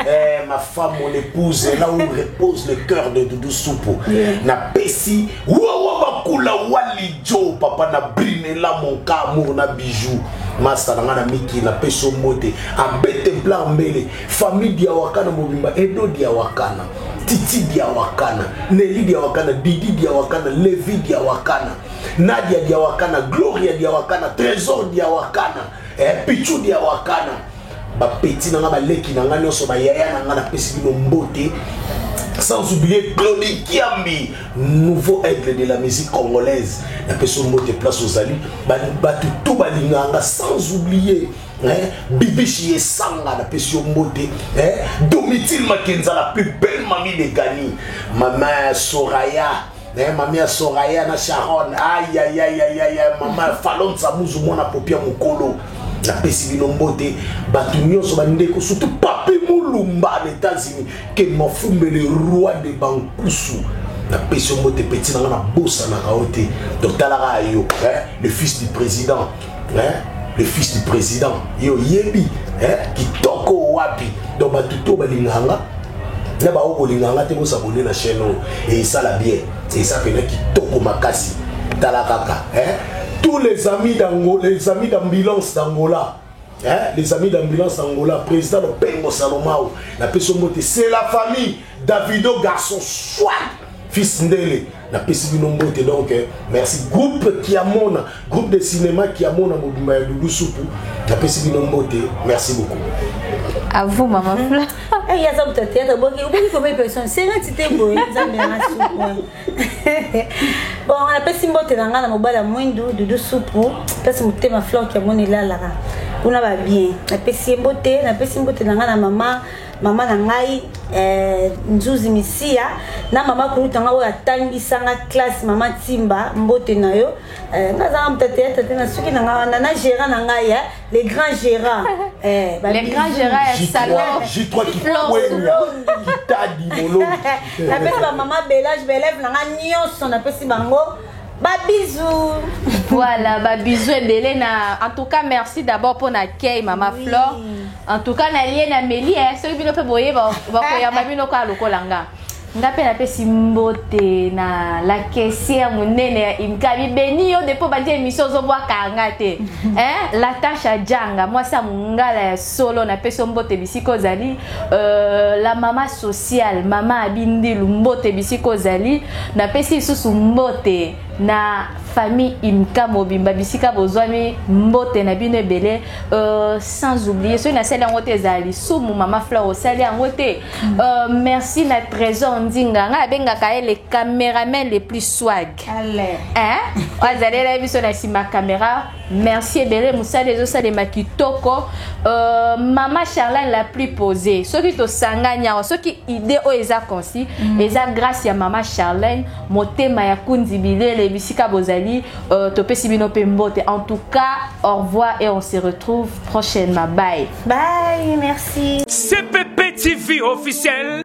Eh, ma femme, mon épouse, là où repose le cœur de Doudou Soupo. Na pesi, wawa bakula wali jo, papa na brinela mon cas, amour na bijou. Masta na nga na miki na peso mbote. Abete plan mbele, famille Diawakana mobimba, Edo Diawakana, Titi Diawakana, Nelly Diawakana, Didi Diawakana, Levi Diawakana, Nadia Diawakana, Gloria Diawakana, Trésor Diawakana, Pichu Diawakana. Bapeti na nga, baleki na nga nyonso, bayaya na nga, napesi bino mbote, sans oublier Claudie Kiambi, nouveau aigle de la musique congolaise, napesi yo mbote place ozali. Bato tu balingaka nga, sans oublier, hein, Bibishi Esanga, napesi yo mbote, hein, Domitile Makenza, la plus belle mamie de Gani, mama Soraya, mami ya Soraya na Sharon, ayayayayaya, mama Falon Samuzu, mwana popia mokolo, napesi bino mbote bato nyonso, bandeko, surtout Papi Mulumba na États-Unis, ke Mafumbe, le roi de Bankusu, napesi yo mbote. Peti na nga, nabosanaka yo te. Donc talaka yo, hein, le fils du président, hein, le fils du président, yo yebi, hein, kitoko wapi. Donc bato to balingaka nga na bao kolingaka nga te, bosabone na chaîne oyo, esala bien, eza pena kitoko makasi. Tala kaka, hein? Tous les amis d'Angola, les amis d'ambulance d'Angola, hein? Les amis d'ambulance d'Angola, président Lopengo Salomao, napesi yo mbote. C'est la famille Davido, garçon soit fils Ndele, napesi bino mbote. Donc merci, groupe Kiamona, groupe de cinéma Kiamona mobimba ya Dudu Supu, napesi bino mbote, merci beaucoup. À vous, mama Flore. Eh, yaza moto ya théâtre, boki oboki combien de personnes 50 te boye. Nzambe yanga supu. Bon, napesi mbote na ngai na mobali ya mwindu Dudu Supu, place motema Flore Kiamoni elalaka kuna babien, napesi ye mbote. Napesi mbote na ngai na mama na ngai, Nzuzi Misia, na mama kuluta ngai oyo atangisanga classe, mama Timba, mbote na yo. Nga azanga moto ya théâtre te na soki na ngai wana na gérant na ngai, les grands gérants. Les grands gérants ya salon. J3 Kikwenya Kitadi Molongi. Napesi bamama belage, baélève na nga nyonso, napesi bango babisous. Voilà, babisous ebele na. En tout cas, merci d'abord pour l'accueil, mama. Oui. Flore, en tout cas nalie na meli, soki bino mpe boye, bakoyamba bino kaka lokola nga. Nga mpe napesi mbote na la caissière monene ya Imka bibeni yo depuis obandi émission ozobwaka nga te hein? La tâche ya janga mwasi ya mongala ya solo napesi yo mbote bisika ozali. La mama sociale, mama Abindilu, mbote bisika ozali. Napesi lisusu mbote na famille Imka mobimba bisika bozwami, mbote na bino ebele. Sans oublier, soki nasali yango te ezala lisumu. Mama Fleur, osali yango te. Merci na Trésor Ndinga, ngai abengaka ye le caméraman le plus swag. Allez. Hein, azalela biso na nsima caméra. Merci ebele, mosala ezosalema kitoko. Mama Charlène la plus posée, soki tosangani awa, soki idée oyo eza concis, eza grâce ya mama Charlène motema ya kundi bilele. Bisika bozali, topesi bino mpe mbote. En tout cas, au revoir et on se retrouve prochainement. Bye. Bye, merci. CPP TV officiel.